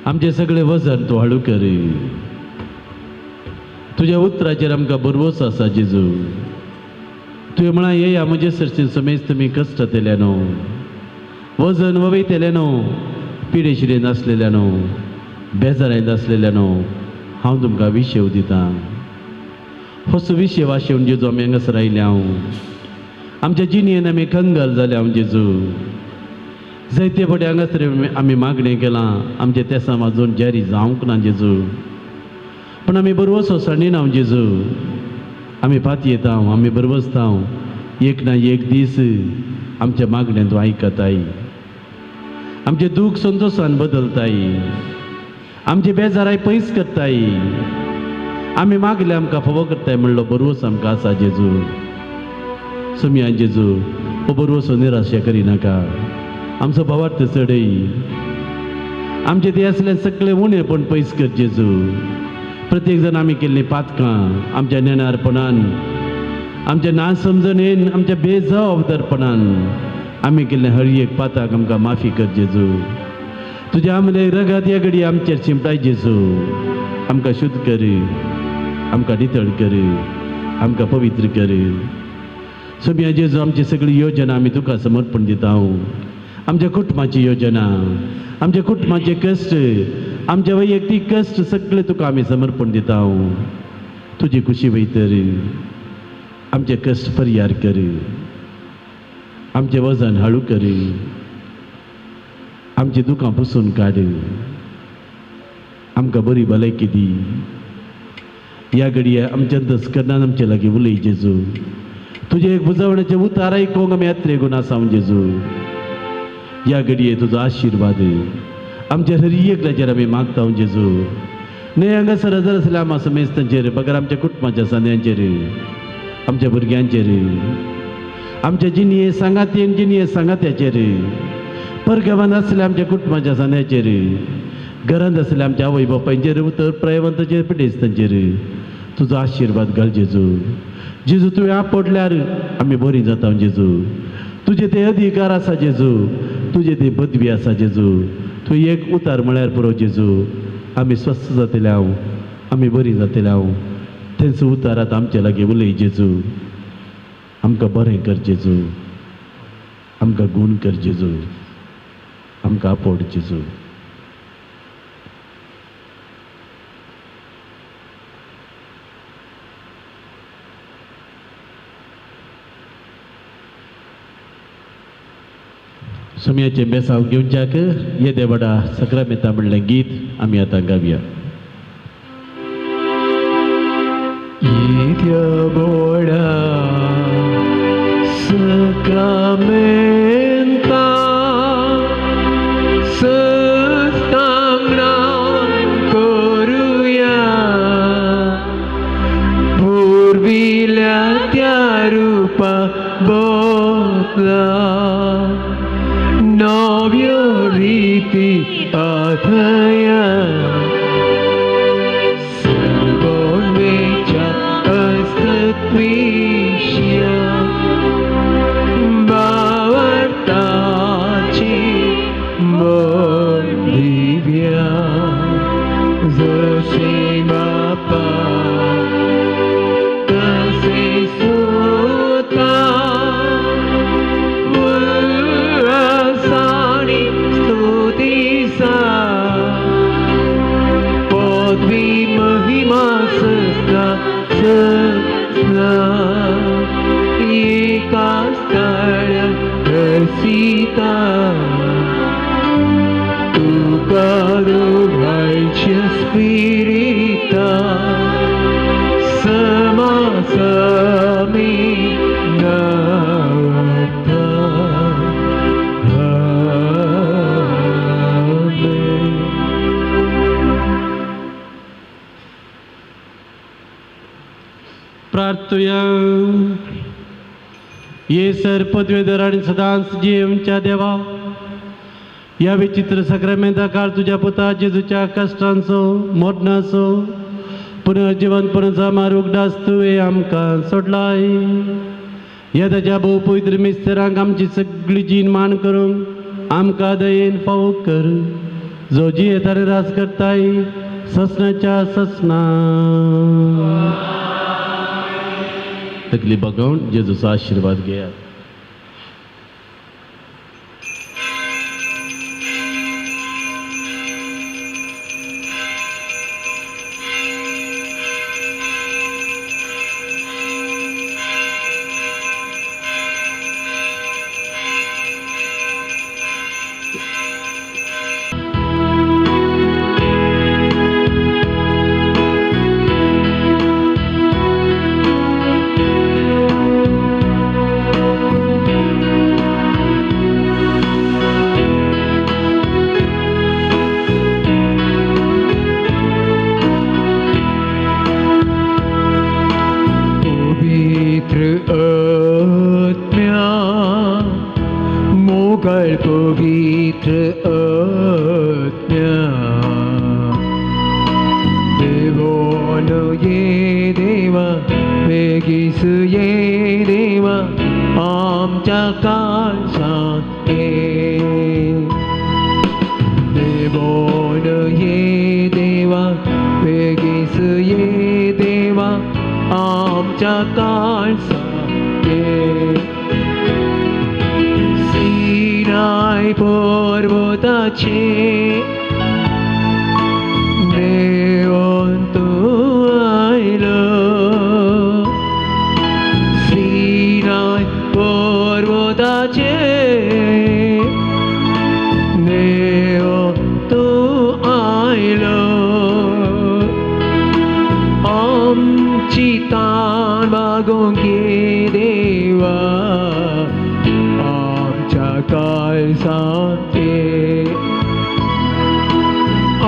आमचें सगळें वजन तूं हाडू कर. तुज्या उतराचेर आमकां भरवंसो आसा जेजू. तुवें म्हळां, येया म्हजे सरशीं समेज तुमी कश्ट जातले न्हू, वजन वयतले न्हू, पिडेशिडेन आसलेल्या न्हू, बेजारायत आसलेल्या न्हू, हांव तुमकां विशेव दितां. होसो विशेव आशेवन जेजू आमी हांगासर आयल्या. हांव आमच्या जिणेन आमी कंगाल जाल्या हांव जेजू. जायते फावटी हांगासर आमी मागणें केलां, आमचें तेसां अजून जारी जावंक ना जेजू. पूण आमी बरवसो सांडिना जेजू. आमी पातयेता, आमी बरवसता. एक ना एक दीस आमच्या मागण्यांत तूं आयकताय. आमचें दूख संतोशान बदलताय. आमचे बेजाराय पयस करताय. आमी मागले आमकां फावो करताय म्हणलो बरवस आमकां आसा जेजू. सोमया जेजू, हो बरवसो निराशा करिनाका. आमचो भावार्थ चडय. आमचे ते आसले सगळे उणें पण पयस कर जेजू. प्रत्येक जण आमी केल्लीं पातकां आमच्या नेणारपणान, आमच्या नासमजणेन, आमच्या बेजबाबदारपणान आमी केल्लें हर एक पाताक आमकां माफी कर जेजू. तुज्या आमले रगात ह्या घडी आमचेर शिंपडाय जेजू. आमकां शुद्ध कर, आमकां नितळ कर, आमकां पवित्र कर. सोमया जेजू, आमची सगळी योजना आमी तुका समर्पण दिता. आमच्या कुटुंबाची योजना, आमच्या कुटुंबाचे कश्ट, आमच्या वैयक्तीक कश्ट सगळे तुका आमी समर्पण दिता. तुजी खुशी वयतर आमचे कश्ट परिहार कर. आमचें वजन हाळू कर. आमची दुकां पुसून काड. आमकां बरी भलायकी दी. ह्या घडये आमच्या दस्करणान आमचे लागीं उलय जेजू. तुजें एक बुजवण्याचें उतार आयकूंक आमी यात्रेगून आसा जेजू. ह्या घडये तुजो आशिर्वाद आमच्या हर एकल्याचेर आमी मागता जेजू. न्हय हांगासर हजर आसल्या आमा समेस्तांचेर, बगर आमच्या कुटुंबाच्या सांद्यांचेर, आमच्या भुरग्यांचेर, आमच्या जिणये सांगातीन जिणये सांगात्याचेर, परगांवांत आसल्या आमच्या कुटुंबाच्या सांद्याचेर, घरांत आसल्या आमच्या आवय बापायचेर, तर प्रायवंताचेर, पिडेस्तांचेर तुजो आशिर्वाद घाल जेजू. जेजू तुवें आपडल्यार आमी बरीं जाता जेजू. तुजे ते अधिकार आसा जेजू, तुजे ते पदवी आसा जेजू. तूं एक उतार म्हळ्यार पुरो जेजू, आमी स्वस्थ जातले हांव, आमी बरीं जातले हांव. तेंचो उतार आतां आमचे लागीं उलय जेजू. आमकां बरें कर जेजू, आमकां गूण कर जेजू, आमकां आपोड जेजू. सोमयाचें बेसांव घेवच्याक येदे व्हडा सक्रामेंता म्हणलें गीत आमी आतां गावया. येद्या व्हडा सक्रामेंता सस्तांगणा करुया, पुर्विल्या त्या रुपा बदला नव्यो रीती आथया. सर्वोन्मेच्या अस्तित्विष्या भावार्थाची मोर दिव्या, जसे बापा तसे सुता, उल्हासाने स्तुतीसा. कास्ताळ्या रसिता तुका दोगांयच्या स्पिरिता समासमी दवरता. आमेन. प्रार्थुया. ये सर पदवेधर आणि सदांच जियेवच्या देवा, ह्या विचित्र साक्रामेंता काळ तुज्या पुता जेजूच्या कश्टांचो मरणाचो पुनर्जिवनपणाचो मार उगडास तुवें आमकां सोडलाय. ह्या ताच्या भोव पवित्र मिस्तरांक आमची सगळी जीण मान करूंक आमकां दयेन फावो कर, जो जियेता आनी राज करताय ससनाच्या ससना. तकली बघून जेजूचो आशिर्वाद घेयात. पवित्र आत्म्या मोगल पवित्र आत्म्या देवोन ये देवा वेगीस ये देवा आमच्या काळजांत ये. देवोन ये देवा वेगीस ये देवा आमच्या काळजांत ये. सिनाय पर्वताचे देवन तूं आयलो, सिनाय पर्वताचे देवन तूं आयलो. आमची तान मागूंक ये देवा आमच्या काळजांत ये.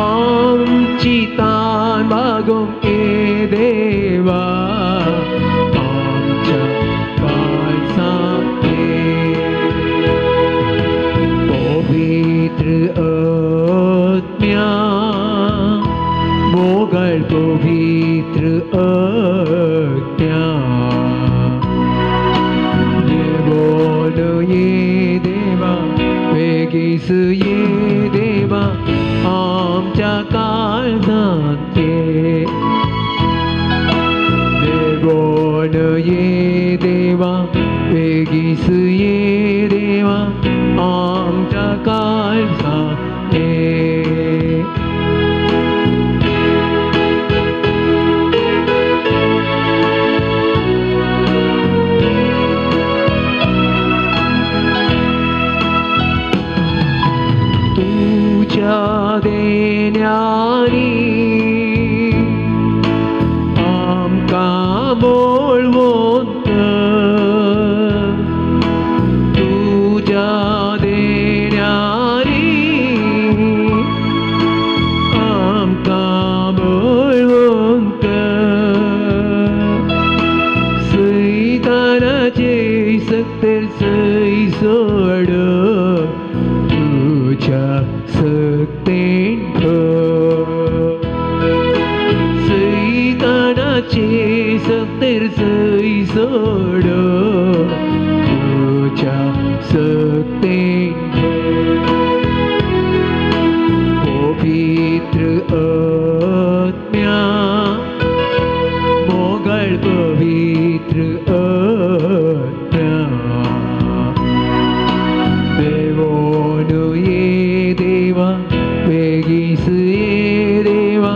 आमची तान मागूंक ये देवा आमच्या काळजांत ये. पवित्र आत्म्या मोगल पवित्र आत्म्या देवोन ये देवा वेगीस ये देवा आमच्या काळजांत ये. देवोन ये देवा वेगीस ये देवा आमच्या काळजांत ये. तुझ्या देण्यानी आमकां बळवंत, तुझ्या देण्यानी आमकां बळवंत. सैतानाचे सक्तेर सै सोड तुझ्या सक्तेन भर, सैतानाचे सक्तेर सै सोड तुझ्या सक्तेन भर. पवित्र आत्म्या मोगल पवित्र आत्म्या देवोन ये देवा वेगीस ये देवा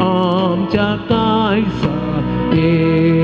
आमच्या काळजांत ये.